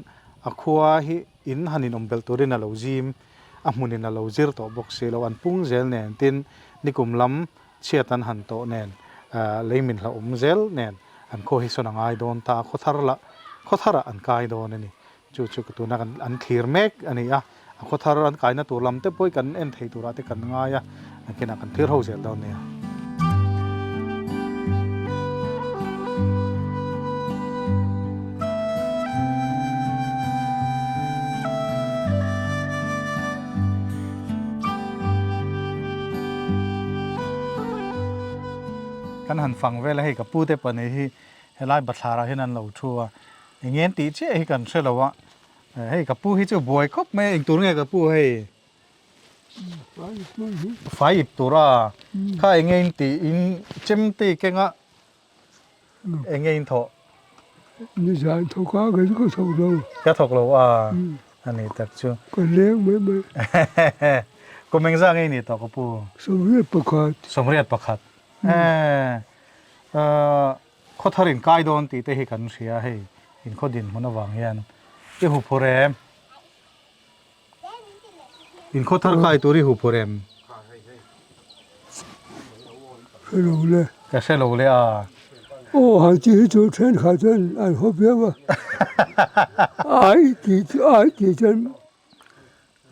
A: a khua hi In han inawm belh turin a lo zim, a hmunin a lo zir tawh bawk si lo. An pung zel nen tin nikum lam chhiat an han tawh nen, lei min hlauhawm zel nen an khaw hi sawn a ngai dawn ta a, khaw thar lah khaw tharah an kai dawn a ni. Chu chu tuna kan an thlir mek a ni a, a khaw thar an kaina tur lam te pawh hi kan en thei turah te kan ngai a, nakinah kan thlir ho zel dawn nia. Kan han fang vel a hei ka pu te pahnih hi helai bathlar ah hian an lo thu a eng nge an tih chiah hi kan hre lo a hei ka pu hi chu buai khawp mai a engtur nge ka pu hei. Fai ip tur a kha eng nge in tih in chem te i keng a eng nge in thawh?
D: Nizan thawk a kei chu ka thawk lo.
A: Ka thawk lo a a ni tak chu.
D: Ka leng mai mai.
A: Kum engzah nge i nih tawh ka pu?
D: 81.
A: 81 Khawthar in kai dawn tih te hi kan hria hei inkhaw dinhmun avang hian i huphur em? In khaw thar kai tur i hu phur em?
D: Hre lo le.
A: Ka hre lo le a.
D: Aw han tih hi chu thenkhat chuan an haw viau a. Ai tih chu ai tih chuan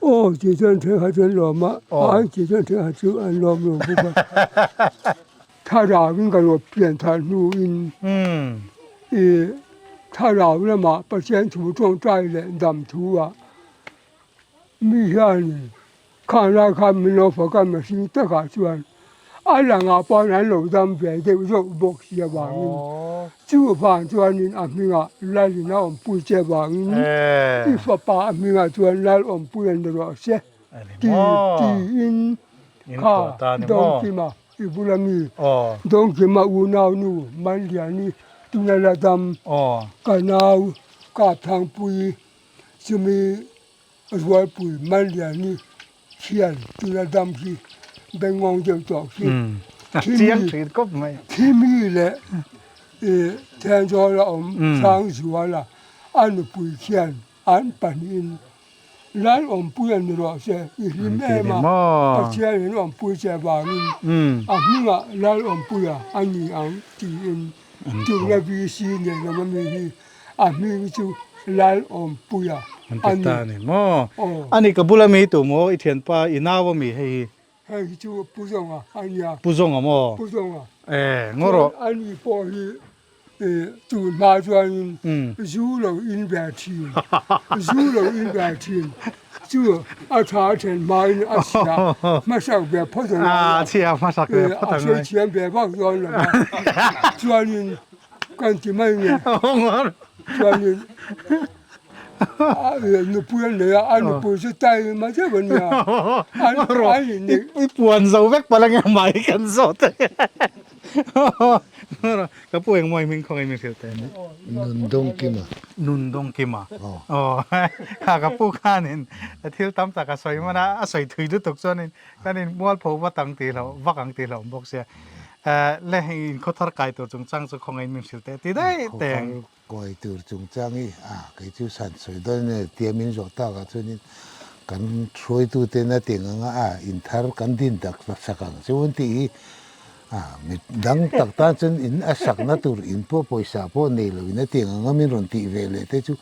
D: aw tih chuan thenkhat chuan lawm a, ai tih chuan thenkhat chu an lawm lo bawk a. Thlarauin ka lo pian thar hnuin i thlarau lamah Pathian thu tawngtai leh dam thu ah mi hianin khang lai khan min lo fak a mihring takah chuan. A langah pawh an lo dam ve deuh zawk bawk si avangin chuvang chuanin a hmingah Lalin a awmpui che avangin i fapa a hmingah chuan Lal awmpui a ni rawh se ti tiin kha Dawngkima i bula mi Dawngkima unaunu Manliani tuna la dam ka nau Kapthangpuii chumi Rualpui Manliani Thian tuna dam hi bengngawng deuh tawh khi khi mi leh Thenzawl a awm Sangzuala a nupui khian an pahnihin Lal awmpui a ni rawh se i hlim em a Pathian in awmpui che vangin a hmingah Lal awmpuia a ni ang tiin Tuna VC nei lo ami hi a hming chu Lalawmpuia a ni.
A: An ti maw? A ni ka bula mi tu maw i thianpa i nau ami hei hi?
D: Hei hi chu Pu Zawnga a nia.
A: Pu Zawnga maw?
D: Pu Zawnga.
A: E ngaw rawh.
D: Chuan ani pawh hi tun hma chuanin zu lo in ve thin, zu lo in ve thin chu a tha then hmain a chhia hmasak ve phawt ang a.
A: A chhia hmasak ve phawt ang a.
D: A sawi thiam ve vak dawn lo va. Chuanin Kan ti mai nge. Chuanin nupui an nei a, a nupui chu tai mai deuh a nia.
A: I puan zo vek palh ange mai kan zawt e. Ka pu engmaw i hming khawngaih min hrilh teh ni.
E: Nundawngkima.
A: Nundawngkima. Aw kha ka pu khanin thil tam tak a sawi hman a, a sawi thui lutuk chuanin kan in mualpho vat ang tih hlauh vak ang tih hlauh awm bawk sia. Le hei in khawthar kai tur chungchang chu khawngaih min hrilh teh ti daih teh ang.
E: Khawthar kai tur chungchang hi a kei chu san sawi dawn a ni tia min zawh tak ah chuanin kan hruaitu ten a tih ang anga a in thar kan din tak sak ang chu an tih hi a mi dang tak tan chuan in a sakna tur in pawh pawisa pawh nei lo in a tih ang anga min rawn tih ve leh te chu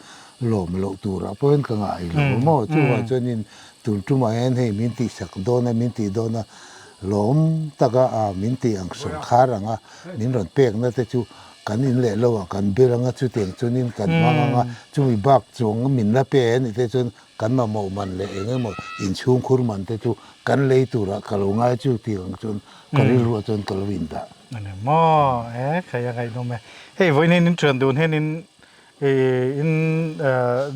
E: lawm loh turah pawhin ka ngai lo maw chuvang chuanin tun tumah hian hei min tihsak dawn a min tih dawn a Lawm taka a min tih ang sawrkhar anga min rawn pekna te chu kan in leh lo ah kan ber anga chutiang chuanin kan hmang anga chumi bak chuang min la pe a nih te chuan kan mamawh man leh eng emaw inchhungkhur man te chu kan lei turah ka lo ngai chu tih ang chuan ka rilruah chuan ka lo indah.
A: A ni maw? E khai a ngaihnawm e. Hei vawiin in thian dun hianin In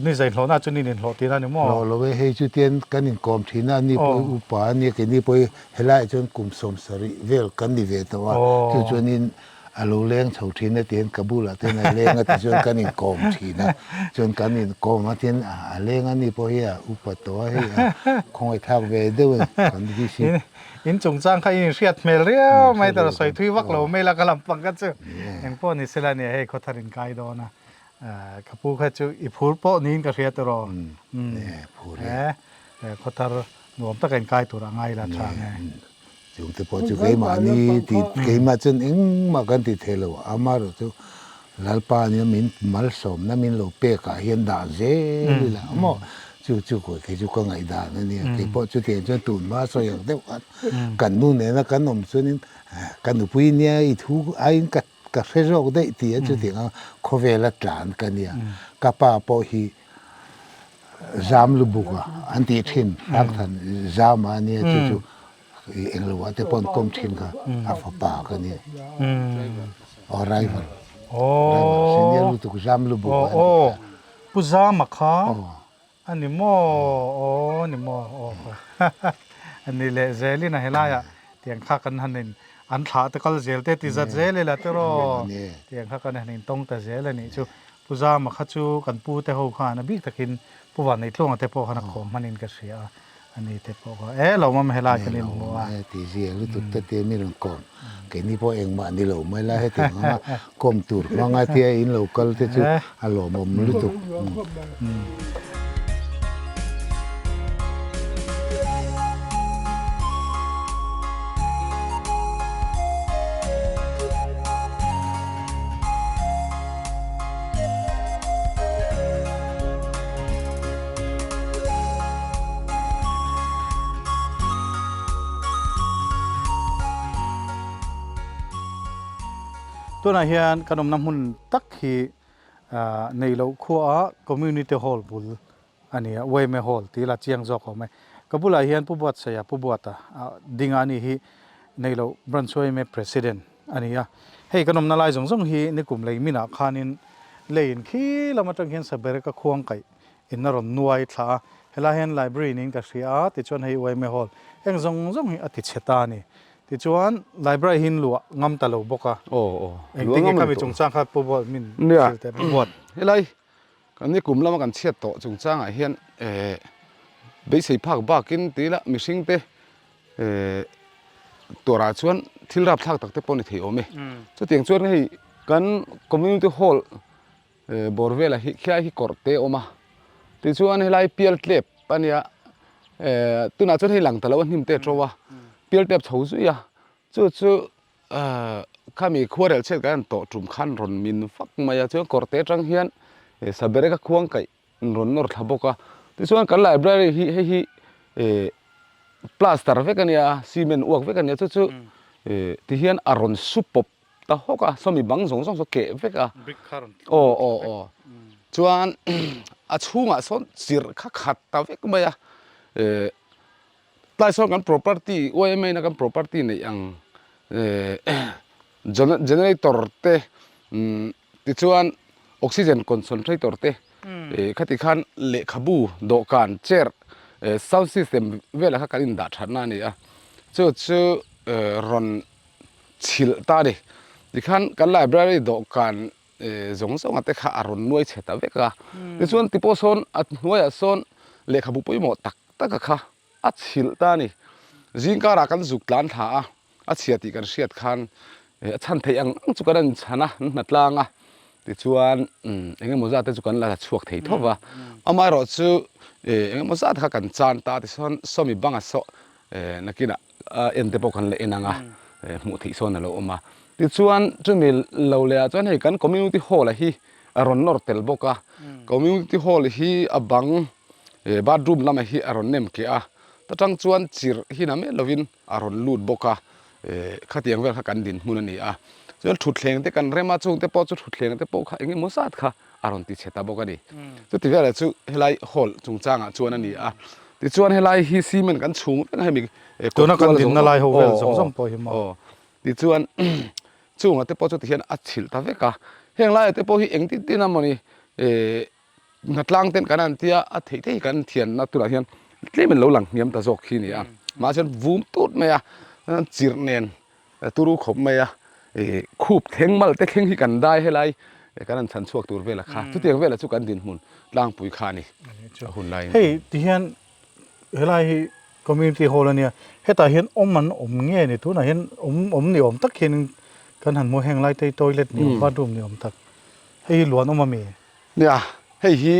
A: ni zai hlawhna chu ni in hlawh tir a ni maw?
E: Hlawh lo e, hei chu tian kan inkawm thin a, ni pawh upa a nia, keini pawh hi helaiah chuan kum 70 vel kan ni ve tawh a, chu chuanin a lo leng chho thin a tihian ka bulah te hian a leng a tichuan kan inkawm thin a, chuan kan inkawm a tihian a leng a ni pawh hi a upa tawh a, hei a khawngaihthlak ve deuh a kan visit.
A: In chungchang kha i inhriat hmel riau mai tawh sawi thui vak lo mai la ka lampang kha chu engpawh ni sela nia hei khawthar in kai dawn a ka pu kha chu i phur pawh niin ka hria tawh e khawthar nuam taka in kai tur a ngai la tha nge.
E: Chungte pawh chu keimahni ti keimah chuan engmah kan ti thei lo amaherawh chu Lalpa nia min malsawmna min lo pekah hian dah zel ila maw chu chu kei chu ka ngaihdan a nia kei pawh chutiang chuan tun hma sawi ang deuh khan kan nu nena kan awm chuanin ka nupui nia i thu aiin ka ka hre zawk daih ti a chutiang a khawvela tlan ka nia ka pa pawh hi zam lubuk a an tih thin hrangthan zam a nia chu chu Englo ah te pawh an kawm thin kha a fapa ka nia. Aw driver. Driver senior lutuk zam lubuk a ni kha.
A: Pu Zama kha a ni maw aw ni maw aw a ni leh zelin a helaiah tiang kha kan han in an thlah te kal zel te ti zat zel ila tiraw tiang kha kan han in tawng ta zel a nih chu Pu Zama kha chu kan pu te ho khan a bik takin Pu Vanneitluanga te pawh khan a khawm hmanin ka hria a. Ani te pawh kha e lo mam helai kan inhmu a.
E: Ti zia lutuk te te mi rawn kawm. Keini pawh engmah ni lo mai la heti ang anga kawm tur hmanga tia in lo kal te chu a lawmawm lutuk.
A: Tunah hian kan awmna hmun tak hi Neihloh khuaah Community Hall bul a ni a, Uaime Hall tih la chiang zawk awm e. Ka bulah hian Pu Buatsaia, Pu Buata ding a ni hi. Neilo Branch yma President a ni a. Hei kan awmna lai zawng zawng hi nikum lei minah khanin leiin khi lam atang hian Sabereka khuang kaih in a rawn nuai thla a. Helai hian Library niin ka hria a, tichuan hei yma Hall eng zawng zawng hi a ti chhe ta a ni. Tichuan Library hi in luah ngam ta lo bawk a.
F: Aw aw,
A: Engtin nge khami chungchang kha Pu Buat min hrilh teh Pu Buat.
F: Helai kan nikum lama kan chhiat tawh chungchangah hian beisei phak bakin ti ila mihringte Tuarah chuan thil rapthlak tak te pawh a ni thei awm e. Chutiang chuan hei kan community hall bawr velah hi khilai hi kawrh te a awm a, tichuan helai pial tlep a nia tunah chuan hei lang ta lo a hnim te a to a, pial tlep chho zui a, chu chu khami khuarel chhiat kan han tawh tum khan rawn min vak mai a, chuan kawrh te atang hian sabereka khuang kaih an rawn nawr thla bawk a tichuan kan library hi hei hi eh plaster vek a nia cement uak vek a nia chu chu eh ti hian a rawn su pawp ta hawk a sawmi bang zawng zawng chu a keh vek a aw aw aw chuan a chhungah sawn chirh kha khat ta vek mai a eh tlai sawn kan property yma in a kan property neih ang eh generator te umm. Tichuan, oxygen concentrator te khati khan lehkhabu, dawhkan, chair, sound system velah kha kan indah thatna a ni a, chu chu rawn chhilh ta a ni. Tikhan kan library dawhkan zawng zawnga te kha a rawn nuai chhe ta vek a, tichuan tipawh sawn a hnuaiah sawn lehkhabu pawimawh tak taka kha a chhilh ta a ni. Zingkarah kan zuk tlan thla a, a chhia tih kan hriat khan a chhan theih ang ang chu kan rawn chhan a, an hna tlang a, tichuan eng emaw zat te chu kan la chhuak thei tho va, amaherawh chu eng emaw zat kha kan chan ta tichuan sawmi banga saw nakinah en te pawh kan la en ang a, hmuh theih sawn a lo awm a, tichuan chumi lo leh ah chuan hei kan community hall a hi a rawn nawr tel bawk a, community hall hi a bang bathroom lamah hi a rawn nem keh a, ta tang chuan chirh hi na miah lovin. a rawn lut bawk a, eh khatiang vel kha kan dinhmun a ni a, chuan thutthleng te kan rem a, chungte pawh chu thutthleng te pawh kha eng emaw zat kha a rawn ti chhe ta bawk a ni. Chuti velah chu helai hall chungchangah chuan a ni a, tichuan helai hi cement kan chhung vek a hemi
A: Tuna kan dinna lai ho vel zawng zawng pawh hi maw?
F: Aw, tichuan chungah te pawh chu tihian a chhilh ta vek a, heng laiah te pawh hi engtin tin a mawni eh Hnatlang ten kan han tia a theih theih kan thianna tunah hian tlem in lo lang hniam ta zawk khi a ni a, mahse vum tut mai a chirh nen turu khawp mai a ih khup thleng mal te thleng hi kan dai helai kan han chhan chhuak tur vel a kha chutiang vel ah chu kan dinhmun tlangpui kha a ni a hun laiin.
A: Hei tihian helai hi community hall a nia hetah hian awm an awm nge ni tunah hian awm awm ni awm tak hian kan han hmu heng lai te hi toilet ni awm bathroom ni awm tak hei hi luan awm a mi?
F: Nia, hei hi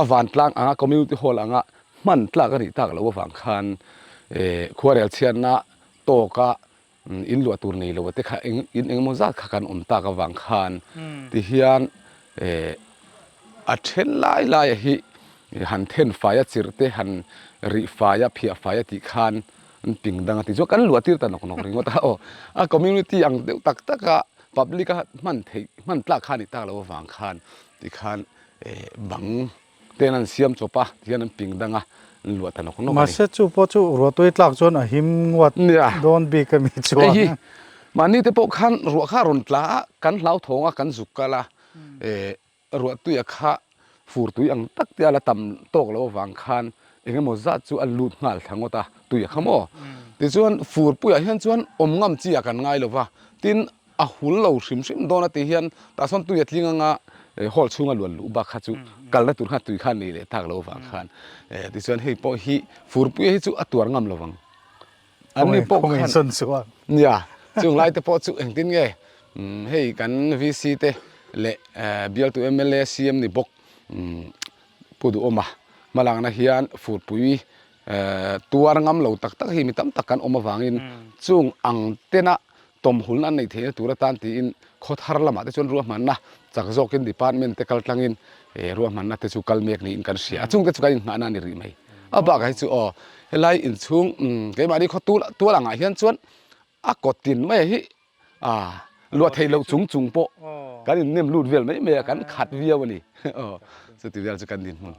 F: a vantlang anga community hall anga hman tlak a nih tak loh avang khan khuarel chhiatna tawka in luah tur nei lo te kha in engemaw zat kha kan awm tak avang khan tihian a then lai lai hi han then fai a chirh te han rih fai a phiah fai a tih khan an ping dang a ti chuan kan luah tir ta nawk nawk ringawt a aw a community ang deuh tak tak a public a hman theih hman tlak kha a nih tak loh avang khan tikhan eh bang ten an siam chawp a tihian an ping dang a an luah ta nawk nawk a ni.
A: Mahse chu pawh chu ruah tui tlak chuan a him nguat dawn bik a mi chuan.
F: Hei hi mahni te pawh khan ruah kha a rawn tla a kan hlauthawng a kan zuk kal a eh Ruahtuia kha fur tui ang tak te a la tam tawk loh avang khan eng emaw zat chu a lut nghal thla ngawt a, tuia kha maw? Tichuan fur puiah hian chuan awm ngam chi ah kan ngai lo va, tin a hul lo hrim hrim dawn a ti hian tah sawn tui a tling anga hall chhunga luan luh bak kha chu kalna tur khan tui kha a nei leh tak loh avang khan tichuan hei pawh hi fur puia hi chu a tuar ngam lo vang. An ni pawh khan nia chung lai te pawh chu engtin nge hei kan VC te leh bialtu mla CM ni bawk Pu Duhawma hmalakna hian furpui tuar ngam lo tak tak hi mi tam tak kan awm avangin chung ang tena tawmhulna an neih theihna tur atan tiin khaw thar lamah te chuan ruahmanna chak zawkin department te kal tlangin ruahmanna te chu kal mek niin kan hria a chungte chu kan inhnahna a ni rih mai. A bakah hi chu aw helai inchhung keimahni khaw tul tual angah hian chuan a kawt tin mai hi ah luah theih loh chung chung pawh kan innem lut vel mai mai a kan khat viau a ni aw chuti vel chu kan dinhmun.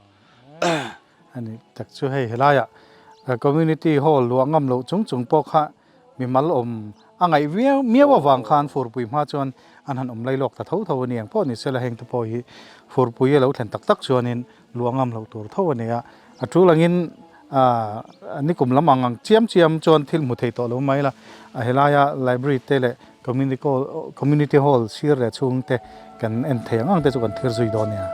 A: A ni tak chu hei helaiah community hall luah ngam loh chung chung pawh kha. mimal awm a ngaih viau miau avang khan furpui hma chuan an han awm lailawk ta tho tho a ni ang pawh ni sela heng te pawh hi furpui a lo thlen tak tak chuanin luah ngam loh tur tho a ni a, a tul angin aah nikum lam ang ang chiam chiam chuan thil hmu thei tawh lo mai la, a helaia library te leh community hall sir leh chhung te kan en thei ang ang te chu kan thlir zui dawn nia.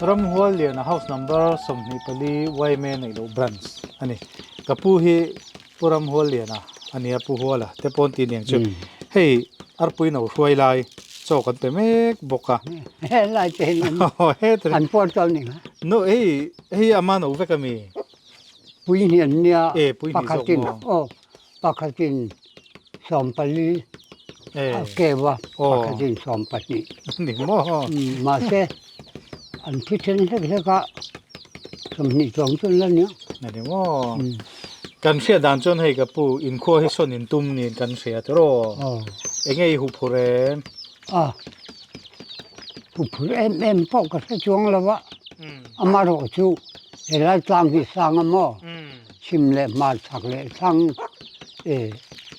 A: Ramhual Liana house number 24 YMA neih loh branch a ni. Ka pu hi Pu Ramhual Liana a nia Pu Huala te pawn tih niang chu. Hei arpui no hruai lai chaw kan pe mek bawk a.
D: He lai te hian an puar tawh ni kha.
A: No hei hei ama no vek ami.
D: Pui hnih an nia pakhatin aw pakhatin 14 a keu a pakhatin 12.
A: Ni maw.
D: Mahse an thi then hlek hlek a 20 chuang chu an la nia.
A: Ni maw. Kan hriat dan chuan hei ka pu inkhua hi sawn in tum niin kan hria tiraw?
D: Aw.
A: Enge i huphur em?
D: A, huphur em em pawh ka hre chuang lo a, amaherawh chu helai tlang hi sang a maw? Chhim leh hmar chhak leh thlang e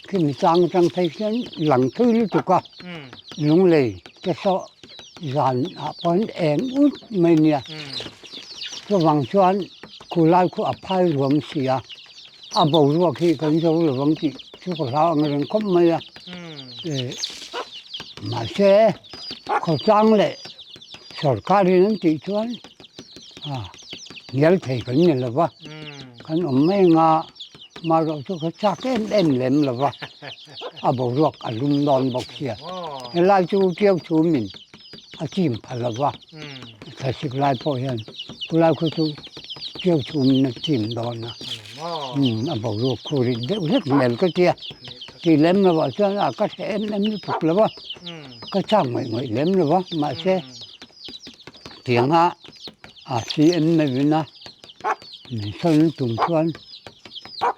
D: khimi tlang atang phei khian lang thui lutuk a, lunglei te saw zan ah pawhin eng ut mai nia. Chuvang chuan khulai khu a phai ruam si a, a boruak hi kan zo lo vang tih chu ka hlau ang reng khawp mai a. Mahse khawtlang leh sorkarin an tih chuan hnial thei kan ni lo va, kan awm mai ang a, marawh chu ka chak em em lem lo va, a boruak a lum dawn bawk sia. Helai chu Tiau chhumin a chim pha lo va. Thlasik lai pawh hian khulai khu chu ṭiau chhum na chim dawn a, a boruak khu rit deuh hlek hmel ka tia, tih lem lo ah chuan a ka hre em em lutuk lo va, ka chak ngawih ngawih lem lo va, mahse tianga a CM meuhin a min sawn tum chuan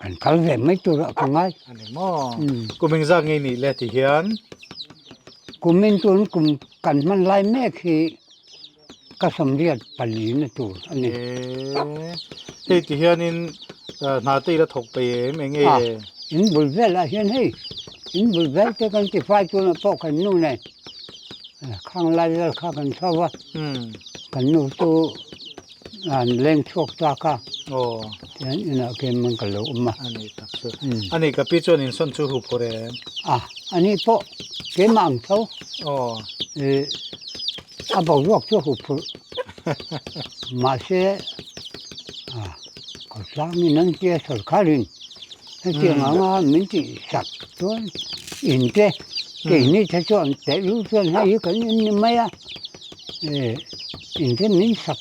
D: kan kal ve mai tur ah ka ngai.
A: A ni maw? Kum engzat ngei nih le ti hian?
D: Kumin tun kum Kan hman lai mek hi ka sawmriat palina tur a ni.
A: Hei ti hianin hna te ila thawk peih em eng nge?
D: In bul velah hian hei in bul vel te kan ti fai tunah pawh kan nu nen khang lai vel kha kan chho a, kan nu chu an leng chhuak tak a, tihian inah khian man ka lo awm a.
A: A ni tak chu. A ni ka pi chuan insawn chu hu phur em?
D: A, a ni pawh keimah ang tho. A boruak chu hu phurh. Mahse, khawtlangin an tia sorkarin hetiang anga min tih sak chuan in te keini te chuan tehlul chuan hei hi kan in ni mai a. In te min sak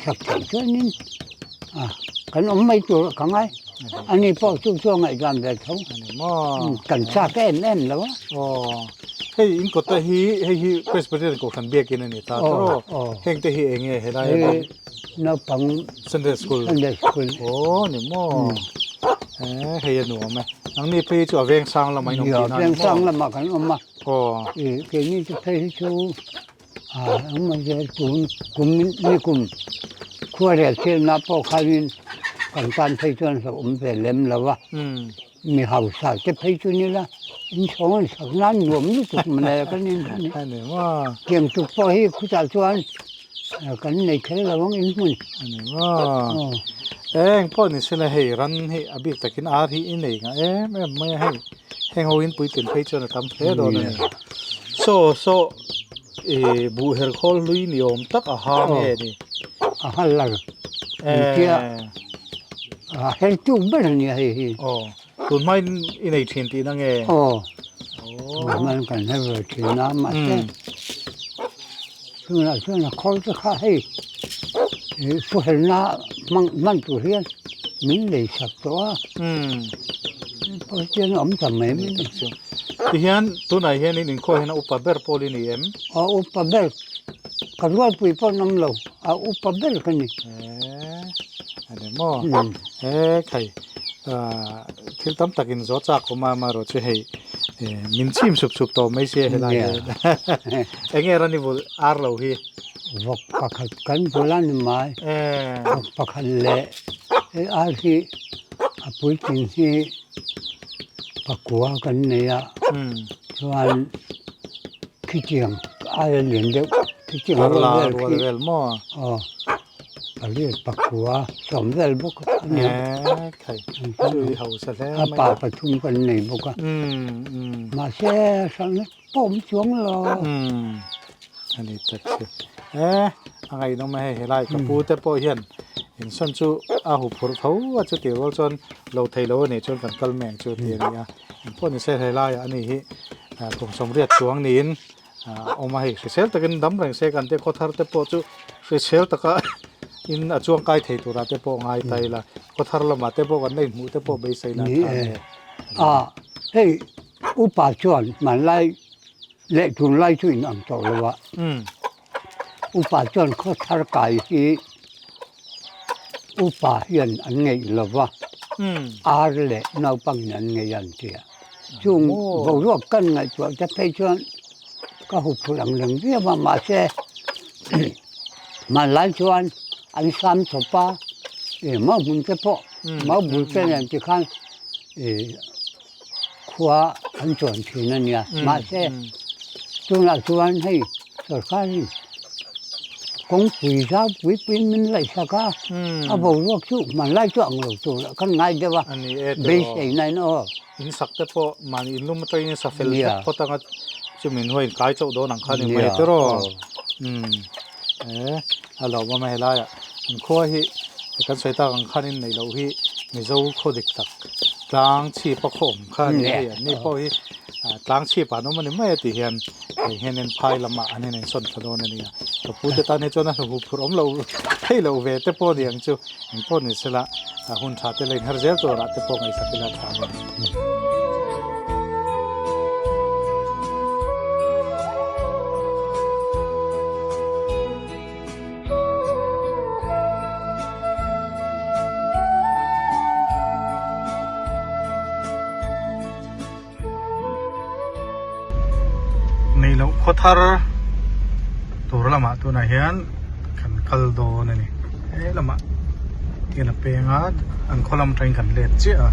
D: sak theih chuanin kan awm mai tur ka ngai. Ani pawh chu chu a ngaihdan ve tho. Kan chak em em lo a.
A: Aw. Hei in kawta hi hei hi Presbyterian Kohhran biakin a ni ta tawh. Heng te hi eng nge helai a awm?
D: Naupang
A: Sunday School.
D: Sunday School.
A: Aw ni maw. Hei a nuam e. Nangni phei chu a veng sang lamah in awm tihna a ni maw?
D: Veng sang lamah kan awm a.
A: Aw.
D: Keini chu phei hi chu Kum kum ni kum khuarel thilna pawh khanin kan tan phei chuan hlauhawm ve lem lo a, mi hausa te phei chu ni la inchhawng an sak nan nuam lutuk mawle kan in a ni. Tiang tuk pawh hi khutah chuan kan nei kher lo ang inhmun.
A: Eng pawh ni sela hei ran hi a bik takin ar hi i nei ngah em em mai a hei. Heng ho in puitlin phei chuan a tam hle dawn a ni. Saw saw ih buh her khawl hlui ni awm tak a ha nge ni.
D: A ha lar engtia a her tuk ber a nia hei hi.
A: Aw tun hmain i nei thin tihna nge?
D: Aw tun hmain kan her ve thin a mahse tunah chuan a khawl te kha hei ih pu herna hmang hman tur hian min lei sak tawh a pawh hian a awm ta mai mai a ni.
A: Tihian tunah hian in inkhawh hian a upa ber pawl i ni em?
D: A upa ber ka rualpui pawh an awm lo a upa ber ka ni.
A: A ni maw? He khai. Thil tam tak in zawh chak awm a, amaherawhchu hei min chim sup sup tawh mai sia helai hian enge rani bul ar lo hi.
D: Vawk pakhat kan bul a ni mai, vawk pakhat leh hei ar hi a puitling hi pakua kan nei a, chuan khitiang aia lian deuh khitiang rual vel khi aw. Pariat pakua sawm vel bawk a ni a. A pa pathum kan nei bawk a. Mahse hralhna pawh awm chuang lo.
A: A ni tak si. E a ngaihnawm a hei helai ka pu te pawh hian insawn chu a hu phurh tho a chuti rual chuan lo thei lo a nih chuan kan kal mai ang chu ti a ni a. Engpawh ni se helaiah a ni hi kum sawmriat chuang niin Awm a hei hrisel takin dam reng se kan te khaw thar te pawh chu hrisel taka in a chuang kai thei turah te pawh ngai ta ila khaw thar lamah te pawh kan la inhmuh te pawh beisei la tha hle.
D: A hei upa chuan hmanlai leh tunlai chu in ang tawh lo a, upa chuan khaw thar kai hi upa hian an ngeih lo va, ar leh naupangin an ngeih an ti a. Chung boruak kan ngaihtuah te phei chuan ka huphurh ang reng viau a, mahse hmanlai chuan an sam chawp a, ih mau hmun te pawh mau bul te nen tikhan ih khua an chuan thin a nia, mahse tunah chuan hei sorkarin kawngpui zau pui pui min laihsak a, a boruak chu hmanlai chu ang lo tur kan ngai deuh a, beiseina in aw.
A: In sak te pawh mahni in lum atangin sa fel vek phawt anga chumi hnuaiah in kai chauh dawn ang kha ni mai tiraw. E a lo awm a helaiah an khua hi kan sawi tak ang khan in neih loh hi Mizo khaw dik tak tlang chhip a khaw awm kha a ni a hei an ni pawh hi tlang chhip ah an awm a ni mai a tih hian hei hian in phai lamah an in insawn thla dawn a ni a ka pu te tan hi chuan a hnuhhup phurh awm lo thei lo ve te pawh a ni ang chu engpawh ni sela hun tha te la inher zel turah te pawh ngaihsak ila tha a ni. Nei loh khaw thar tur lamah tunah hian kan kal dawn a ni he lamah hian a peng a an khaw lam atangin kan let chiah a.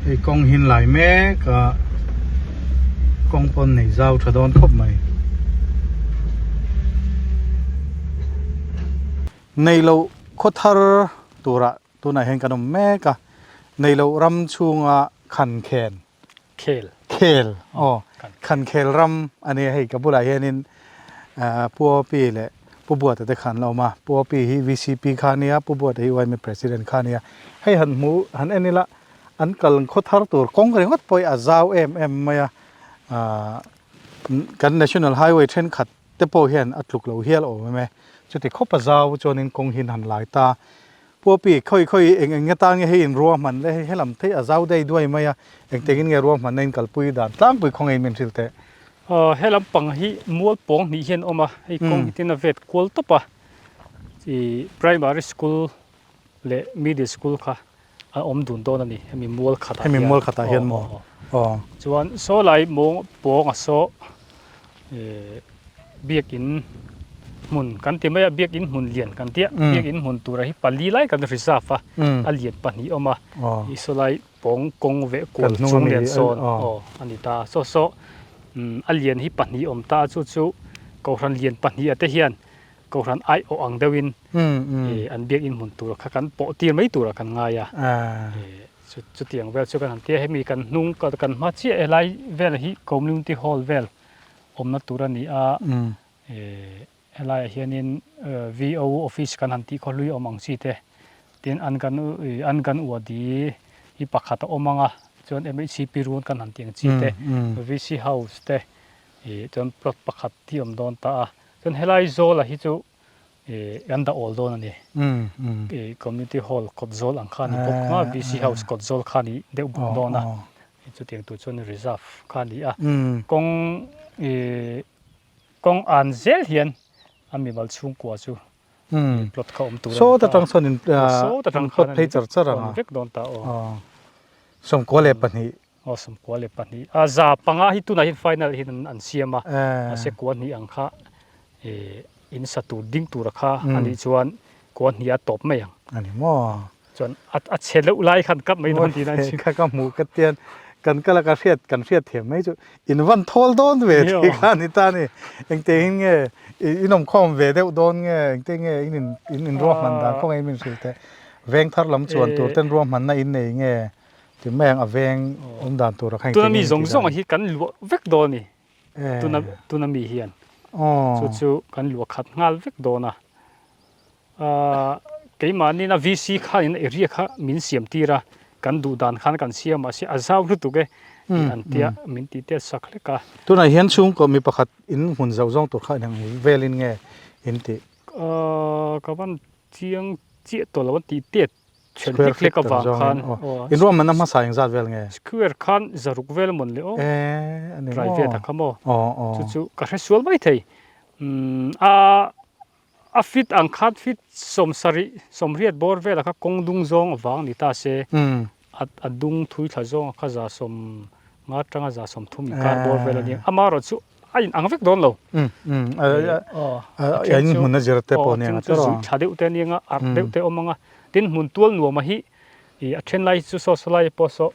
A: Hei kawng hin lai mek a kawng pawn nei zau tha dawn khawp mai. Nei loh khaw thar turah tunah hian kan awm mek a, nei loh ram chhunga khan khen.
B: Khel.
A: Khel aw khan khel ram a nia hei ka bulah hianin Pu Opi leh Pu Buata te kha an la awm a, Pu Opi hi VCP kha a nia, Pu Buata hi yma President kha a nia. Hei han hmu han en ila an kal khaw thar tur kawng ringawt pawh hi a zau em em mai a, kan National Highway thenkhat te pawh hian a tluk lo hial awm em e, chuti khawp a zau chuanin kawng hi an han lai ta. Puapi, khawi khawi eng eng atan nge hei in ruahman le, hei helam thei a zau dei duai mai a, engtengin nge ruahmanna in kalpui dan tlangpui khawngaih in min hrilh teh.
B: Aw, helam pang hi mual pawng hnih hian awm a, hei kawng hi tin a vet kual tawp a, ih primary school leh middle school kha a awm dun dawn a ni, hemi mual khatah hian.
A: Hemi mual khatah hian maw? Aw.
B: Chuan saw lai mawng pawng a saw ih biakin hmun kan ti mai a biakin hmun lian kan tia biakin hmun tura hi pali lai kan reserve a a lian pahnih awm a ih saw lai pawng kawng veh kual chung lian sawn aw a ni ta saw saw a lian hi pahnih awm ta chu chu kohhran lian pahnih ah te hian kohhran aiawh ang deuhin ih an biakin hmun tur kha kan pawh tir mai turah kan ngai a ih chutiang vel chu kan han tia hemi kan hnung kan hma chiah helai vel hi community hall vel awmna tur a ni a, helaiah hianin VO office kan han tih khaw hlui awm ang chi te, tin an kan an kan uadi hi pakhat a awm ang a. Chuan MHCP run kan han tih ang chi te, VC house te ih chuan plot pakhat hi awm dawn ta a. Chuan helai zawla hi chu ih kan dah awl dawn a ni. Ih community hall kawt zawl ang kha a ni bawk a, VC house kawt zawl kha a ni deuh bawk dawn a. Chutiang tur chuan reserve kha a ni a. Kawng ih kawng an zel hian a mimal chhungkua chu plot kha awm tur a ni ta.
A: Sawt atang sawn in
B: sawt atang
A: plot phei char char ang a.
B: Vek dawn ta aw.
A: 92.
B: Aw 92. A 500 hi tunah hian final hian an siam a. Mahse kua hnih ang kha in sa tur ding tura kha a nih chuan kua hnih a tawp mai ang.
A: A ni maw?
B: Chuan a chhe deuh lai khan kap mai dawn tihna a ni.
A: Kha ka hmuh ka tian kan kal a ka hriat kan hriat thiam mai chu in van thawl dawn ve tih kha a ni ta a ni. Engte in nge in awmkhawm ve deuh dawn nge engte nge in in in ruahman dan khawngaih in min hrilh teh. Veng thar lam chuan tur ten ruahmanna in nei nge ti mai ang a veng awm dan tur a kha engte
B: Tuna mi zawng zawng hi kan luah vek dawn a ni. Tuna tuna mi hian chu chu kan luah khat nghal vek dawn a. Ahh keimahni na VC khanin area kha min siam tir a, kan duh dan khan kan siam mahse a zau lutuk e tih an tia min tih tel sak hlek a.
A: Tunah hian chhungkaw mi pakhat in hmun zauh zawng tur kha inang velin nge in tih?
B: Ahh ka van chiang chiah tawh lo an tih tet then hlek hlek avang khan
A: aw. In ruahmanna hmasa engzat vel nge?
B: Square khan zaruk vel amawn le aw private a kha maw chu chu ka hre sual mai thei umm a A fit ang khan fit sawmsarih sawmriat bawr velah kha kawng dung zawng avang ni ta se, a a dung thui thla zawng a kha za sawm nga atanga za sawm thum inkar bawr vel a nia. Amaherawh chu a in ang vek dawn lo.
A: A then chu hmun a zir te pawh nia
B: a chu zuih thla deuh te ania nga, arh deuh te awm ang a. Tin hmun tual nuam a hi a then lai chu saw saw lai pawh saw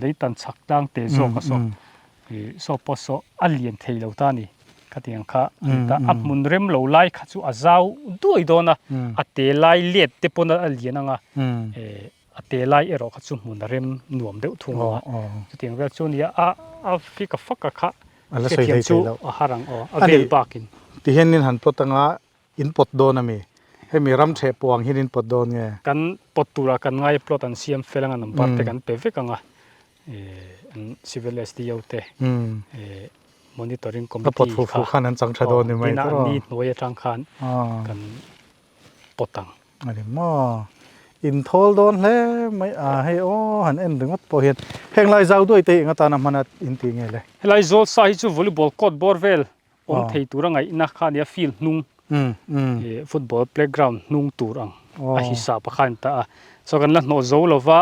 B: lei tan chhak tlang te zawk a saw Saw pawh saw a lian thei lo ta a ni. Khatiang kha a ni ta. A hmun rem lo lai kha chu a zau duai dawn a, a te lai let te pawn a lian ang a, a te lai erawh kha chu hmun a rem nuam deuh thung ang a. Chutiang vel chu a nia, a a fika faka kha hrethiam chu a har ang aw, a vel bakin.
A: Tihian in han plot anga In pawt dawn a mi? Hemi ram theh puang hian in pawt dawn nge?
B: Kan pawt turah kan ngai plot an siam fel anga number te kan pe vek anga an civil SDO te monitoring committee
A: kha pawt fuh fuh khan an chang tha dawn ni mai
B: tawh a. Ni hnuai atang khan kan pawt ang.
A: A ni maw? In thawl dawn hle mai a hei aw han en ringawt pawh hian heng lai zau duai te hi eng atana hman a in tih nge le?
B: Helai zawl sa hi chu volleyball court bawr vel Awm thei tura ngaihna kha nia field hnung football playground hnung tur ang a hisap a kha a ni ta a. Chuan kan la hnawh zo lova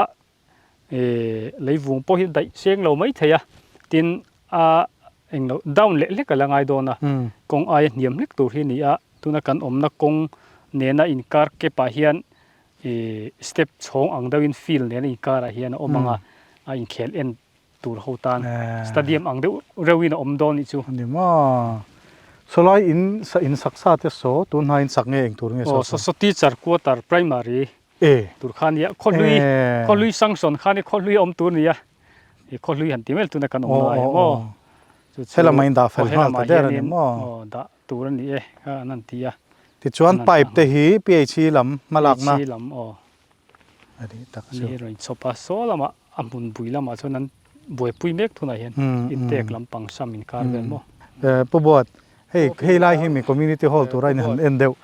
B: leivung pawh hi daih seng lo mai thei a, tin a englo down leh hlek a la ngai dawn a, kawng aia hniam hlek tur hi a ni a, tuna kan awmna kawng nena inkar kep ah hian step chhawng ang deuhin field nena inkar ah hian a awm ang a, a inkhel en tur ho tan stadium ang deuh reuhin a awm dawn nih chu.
A: Ani maw? Sawlai in sa in sak sa te saw tun hna in sak nge eng tur nge
B: saw saw? Saw teacher quarter primary tur kha nia khawhlui khawhlui sanction kha ni khawhlui a awm tur nia i khawhlui han ti mai tuna kan awm lai maw
A: chu chu helama in dah fel nghal ta der ani maw
B: aw dah tur ani e kha an han ti a
A: tichuan pipe te hi PHE lam hmalakna
B: PHE lam aw
A: a nih tak chu.
B: Ni rawn chhawp a, saw lamah a hmun bui lamah chuan an buaipui mek thunah hian intek lampang sam inkar vel maw.
A: Pu Buat, hei hei lai hi mi community hall tura in han en deuh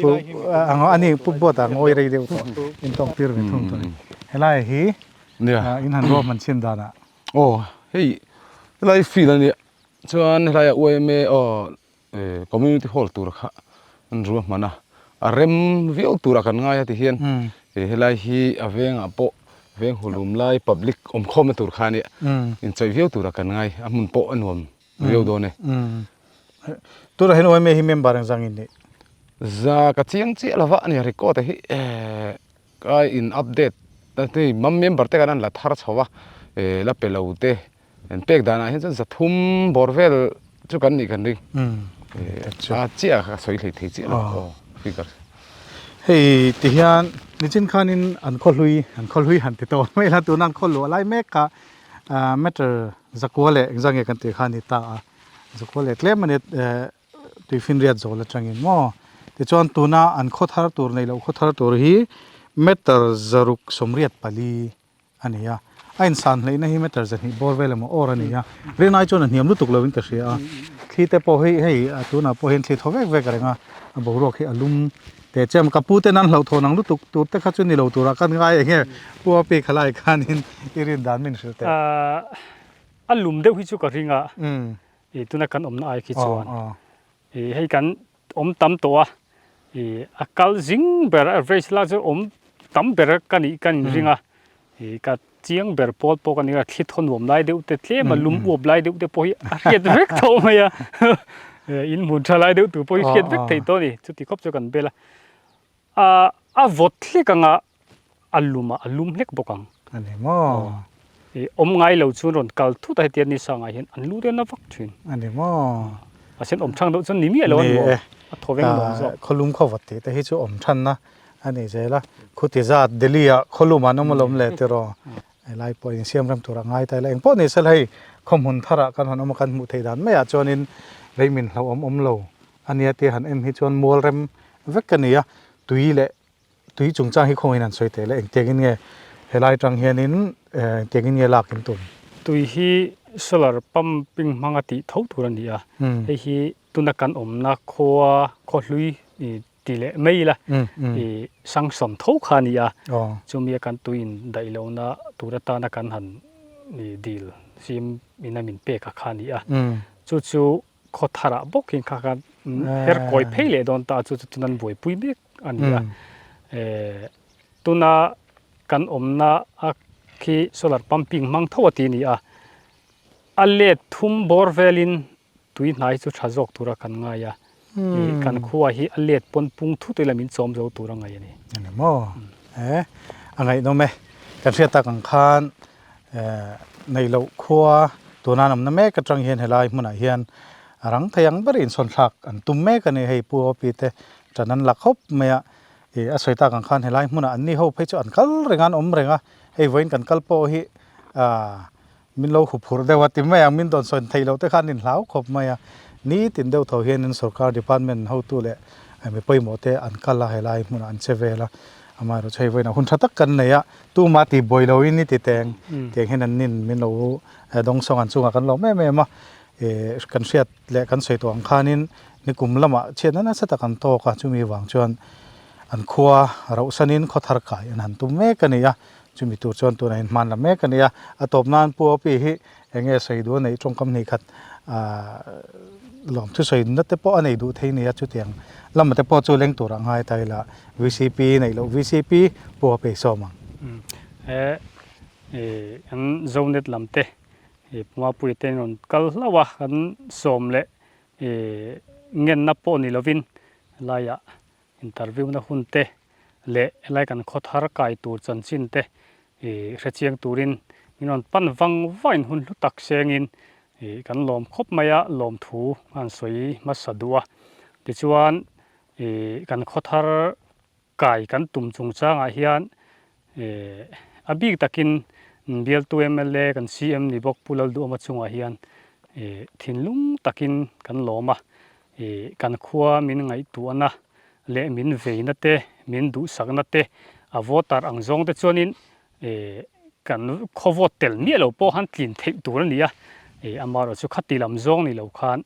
A: Pu a ni Pu Buat a ngawi rei deuh tawh in tawng tir ve thung tawh a ni. Helai hi in han ruahman chhin danah.
F: Aw hei helai field a nia chuan helaiah yma aw Community hall tur kha an ruahman a, a rem viau turah kan ngai a ti hian helai hi a vengah pawh veng hulum lai public awmkhawmna tur kha a nia, inchawih viau turah kan ngai, a hmun pawh a nuam viau dawn e.
A: Tunah hian OMA hi member engzang in nih?
F: Za ka chiang chiah lova a nia record a hi ka in update a hei member te khan an la thar chho a, la pe lo te An pek danah hian chuan zathum bawr vel chu kan nih kan ring. A chiah a sawi hlei thei chiah lo aw figure.
A: Hei ti hian nichin khanin an khaw hlui an khaw hlui han ti tawh mai la tuna an khaw luah lai mek kha meter zakua leh engzah nge kan tih kha a ni ta a zakua leh tlem a ni tuifinriat zawl atangin maw tichuan tuna an khaw thar tur neih loh khaw thar tur hi meter zaruk 84 a ni a. A insan hleihna hi meter 200 bawr vel emaw awr a ni a, rinai chuan a hniam lutuk lovin ka hria a. Thli te pawh hi hei tunah pawh hian thli thaw vek vek reng a, a boruak hi a lum teh chiam. Ka pu ten an hlauhthawn ang lutuk tur te kha chu ni lo turah kan ngai eng nge Pu Api khalai khanin i rin dan min hrilh teh.
B: A lum deuh hi chu ka ring a, tuna kan awmna ai khi chuan hei kan awm tam tawh a, ih a kal zing ber average la chu awm tam ber ka nih ka inring a, ih ka chiang ber pawl pawh ka ni a, thli thaw nuam lai deuh te tlem a lum uap lai deuh te pawh hi a hriat vek tawh mai a, in hmun tha lai deuh tur pawh hi hriat vek theih tawh a ni, chuti khawp chu kan bel a. A a vawt hlek anga a lum a, a lum hlek bawk ang.
A: A ni maw?
B: I awm ngai lo chuan rawn kal thut a hetiang ni sangah hian an lu rian a vak thin.
A: A ni maw?
B: Mahse awm thang deuh chuan ni miah lo a ni maw? A thaw veng nuam zawk.
A: Khawlum khaw vawt tih te hi chu awm thanna a ni zel a. Khuti zat Delhi ah khawlum an awm alawm le tiraw? Helai pawh insiam rem tur a ngai ta ila. Engpawh ni sela hei khawhmun tharah kan han awm a kan hmuh theih dan maiah chuanin lei min hlauhawm awm lo a nia tia han en hi chuan mual rem vek a ni a, tui leh tui chungchang hi khawngin an sawi teh le, engtiangin nge helai atang hianin engtiangin nge lak in tum?
B: Tui hi solar pumping hmanga tih tho tur a ni a, hei hi tuna kan awmna khua khawhlui ti leh mai ila ih sanction tho kha a ni a, chumi a kan tui in daih lohna tur atana kan han dil sim in a min pek a kha a ni a, chu chu Khaw tharah bawk hian kha khan her kawi phei leh dawn ta a, chu chu tuna an buaipui mek a ni a. Tuna kan awmna a khi solar pumping hmang tho a ti a ni a, a let thum bawr velin tui hnai chu tha zawk tura kan ngai a, kan khua hi a let pawn pung thut ila min chawm zo tur a ngaih a ni.
A: A ni maw? A ngaihnawm e. Kan hriat tak ang khan Nei loh khua tuna an awmna mek atang hian helai hmunah hian a rang thei ang ber insawn thlak an tum mek a ni. Hei Pu Opi te tan an la khawp mai a, ih a sawi tak ang khan helai hmunah an ni ho phei chu an kal reng a, an awm reng a, hei vawiin kan kal pawh hi ah min lo huphurh deuh a ti mai ang, min dawn sawn theih loh te khan an inhlau khawp mai a. Nitin deuh tho hianin sorkar department hotu leh mi pawimawh te an kal a, helai hmunah an che vel a, amaherawhchu chu hei vawiinah hun tha tak kan nei a. Tuma tih buai lo in i ti teng tiang hian an nin min lo dawng sawng an chungah kan lawm em em a, ih kan hriat leh kan sawi tawh ang khanin nikum lamah chhiatna nasa tak an tawk a, chumi vang chuan an khua rauhsanin khaw thar kai an han tum mek a ni a, chumi tur chuan tunah hian hman la mek a ni a, a tawp nan Pu Opi hi eng nge sawi duh a neih tawngkam hnih khat ah lawm thusawi na te pawh a nei duh thei nia chutiang lamah te pawh chu leng turah ngai ta ila VCP neih loh VCP pawh a pe sawm ang.
B: He kan Zonet lam te Pumapuia te an rawn kal hlauh a kan sawm leh ngenna pawh ni lovin helaiah interview na hun te leh helai kan khaw thar kai tur chanchin te ih hrechiang turin min rawn pan vang vangin hun hlu tak sengin ih kan lawm khawp mai a, lawmthu a han sawi hmasa duh a. Tichuan ih kan khaw thar kai kan tum chungchangah hian ih a bik takin bialtu mla kan CM ni bawk Pu Lalduhawma chungah hian ih thinlung takin kan lawm a, ih kan khua min ngaihtuahna leh min veina te, min duhsakna te a voter ang zawng te chuanin ih kan khaw vote tel miah lo pawh han tlin theih tur a ni a, ih amaherawhchu chu khati lam zawng ni lo khan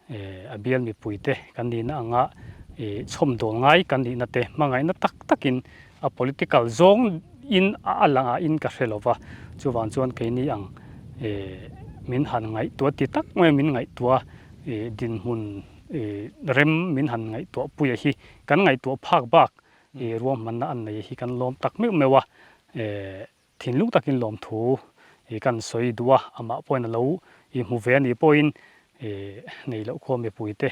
B: ih a bial mipui te kan nihna anga ih chhawmdawl ngai kan nihna te hmangaihna tak takin a political zawng in a langah in ka hre lo va, chuvang chuan keini ang ih min han ngaihtuah ti tak mai min ngaihtuah ih dinhmun Ih rem min han ngaihtuah puia hi kan ngaihtuah phak bak ih ruahmanna an nei hi kan lawm tak meuh meuh a, eh thinlung takin lawmthu ih kan sawi duh a, amah pawhin a lo ih hmu ve a nih pawhin ih nei loh khua mipui te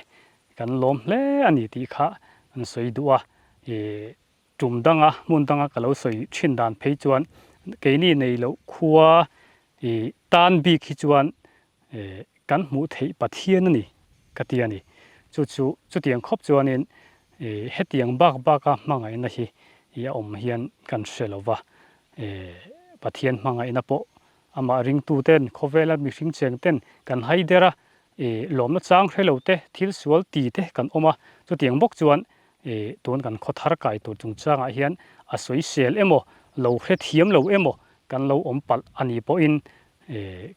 B: kan lawm hle a ni tih kha an sawi duh a, ih tum danga hmun danga ka lo sawi thin dan phei chuan keini nei loh khua ih tan bik hi chuan Kan hmuh theih Pathian a ni ka ti a ni. Chu chu chutiang khawp chuanin hetiang bak baka hmangaihna hi a awm hian kan hre lo va. Pathian hmangaihna pawh amah ringtuten khawvela mihring cheng ten kan hai der a, lawmna chang hre lo te, thil sual ti te kan awm a. Chutiang bawk chuan tun kan khaw thar kai tur chungchangah hian a sawisel emaw, lo hrethiam lo emaw. kan lo awm palh a nih pawhin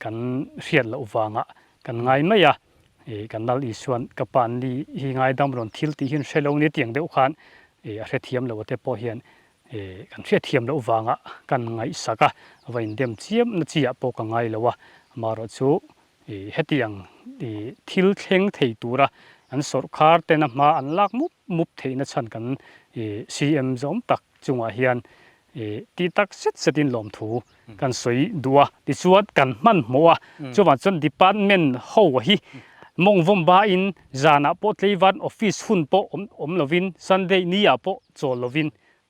B: kan hriat loh vangah kan ngai mai a, kan Lal Isuan ka pa ni hi ngaidam rawn thil tih hi an hre lo ni tiang deuh khan a hrethiam lo te pawh hian kan hriatthiam loh vangah kan ngaihsak a, va indem chiam na chi ah pawh ka ngai lo a, amaherawhchu hetiang thil thleng thei tura an sawrhkhar tena hma an lak mup mup theihna chhan kan CM zawm tak chungah hian tih tak zet zetin lawmthu kan sawi duh a, tichuan kan hmanhmawh a, chuvang chuan department ho hi mawng vawm bain zanah pawh tleivan office hun pawh awm awm lovin Sunday ni ah pawh chawl lovin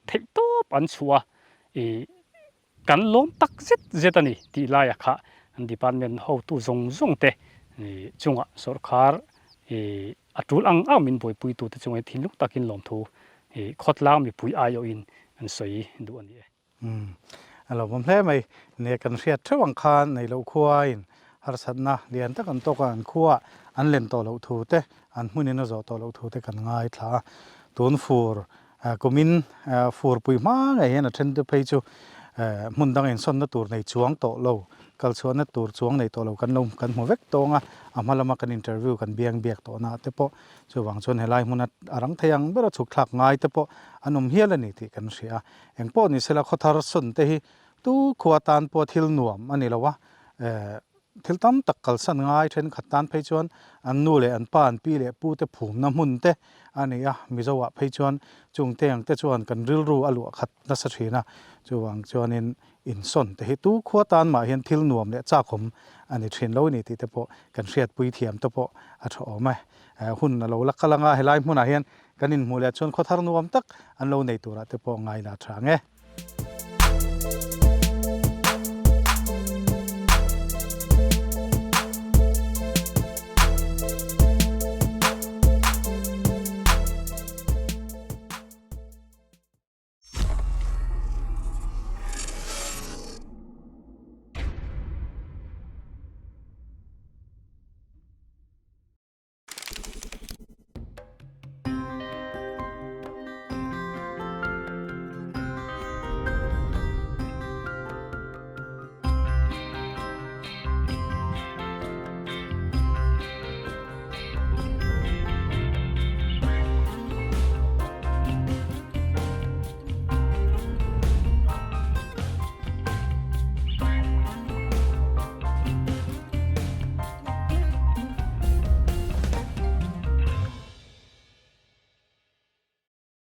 B: theih tawp an chhuah a, ih kan lawm tak zet zet a ni tih laia kha an department hotu zawng zawng te chungah sawrkhar ih A tul ang ang min buaipuitute chungin thinlung takin lawmthu i khawtlang mipui aiawhin an sawi duh a ni e.
A: Umm, a lo awm hle mai. Nia kan hriat theuh ang khan nei loh khuain harsatna lian tak an tawk a, an khuaah an len tawh loh thu te, an hmunin a zawh tawh loh thu te kan ngaithla a. Tun fur kumin furpui hma ngei hian a then te phei chu hmun dang insawnna tur nei chuang tawh lo, kal chhuahna tur chuang nei tawh lo kan lo kan hmu vek tawng a, a hma lama kan interview kan biang biak tawhna te pawh chuvang chuan helai hmuna a rang thei ang bera chhuk thlak ngai te pawh an awm hial a ni tih kan hria a. Engpawh ni sela khawthar sawn te hi tu khua tan pawh thil nuam a ni lo a, Thil tam tak kalsan ngai thenkhat tan phei chuan an nu leh an pa, an pi leh pu te phumna hmun te a ni a, Mizo ah phei chuan chung te ang te chuan kan rilru a luah khat nasa thin a, chuvang chuanin insawn te hi tu khua tan mah hian thil nuam leh chakawm a ni thin lo a ni tih te pawh kan hriatpui thiam te pawh a tha awm e. Hun a lo la kal anga helai hmunah hian kan inhmuh leh chuan khawthar nuam tak an lo nei turah te pawh ngaila tha ang e.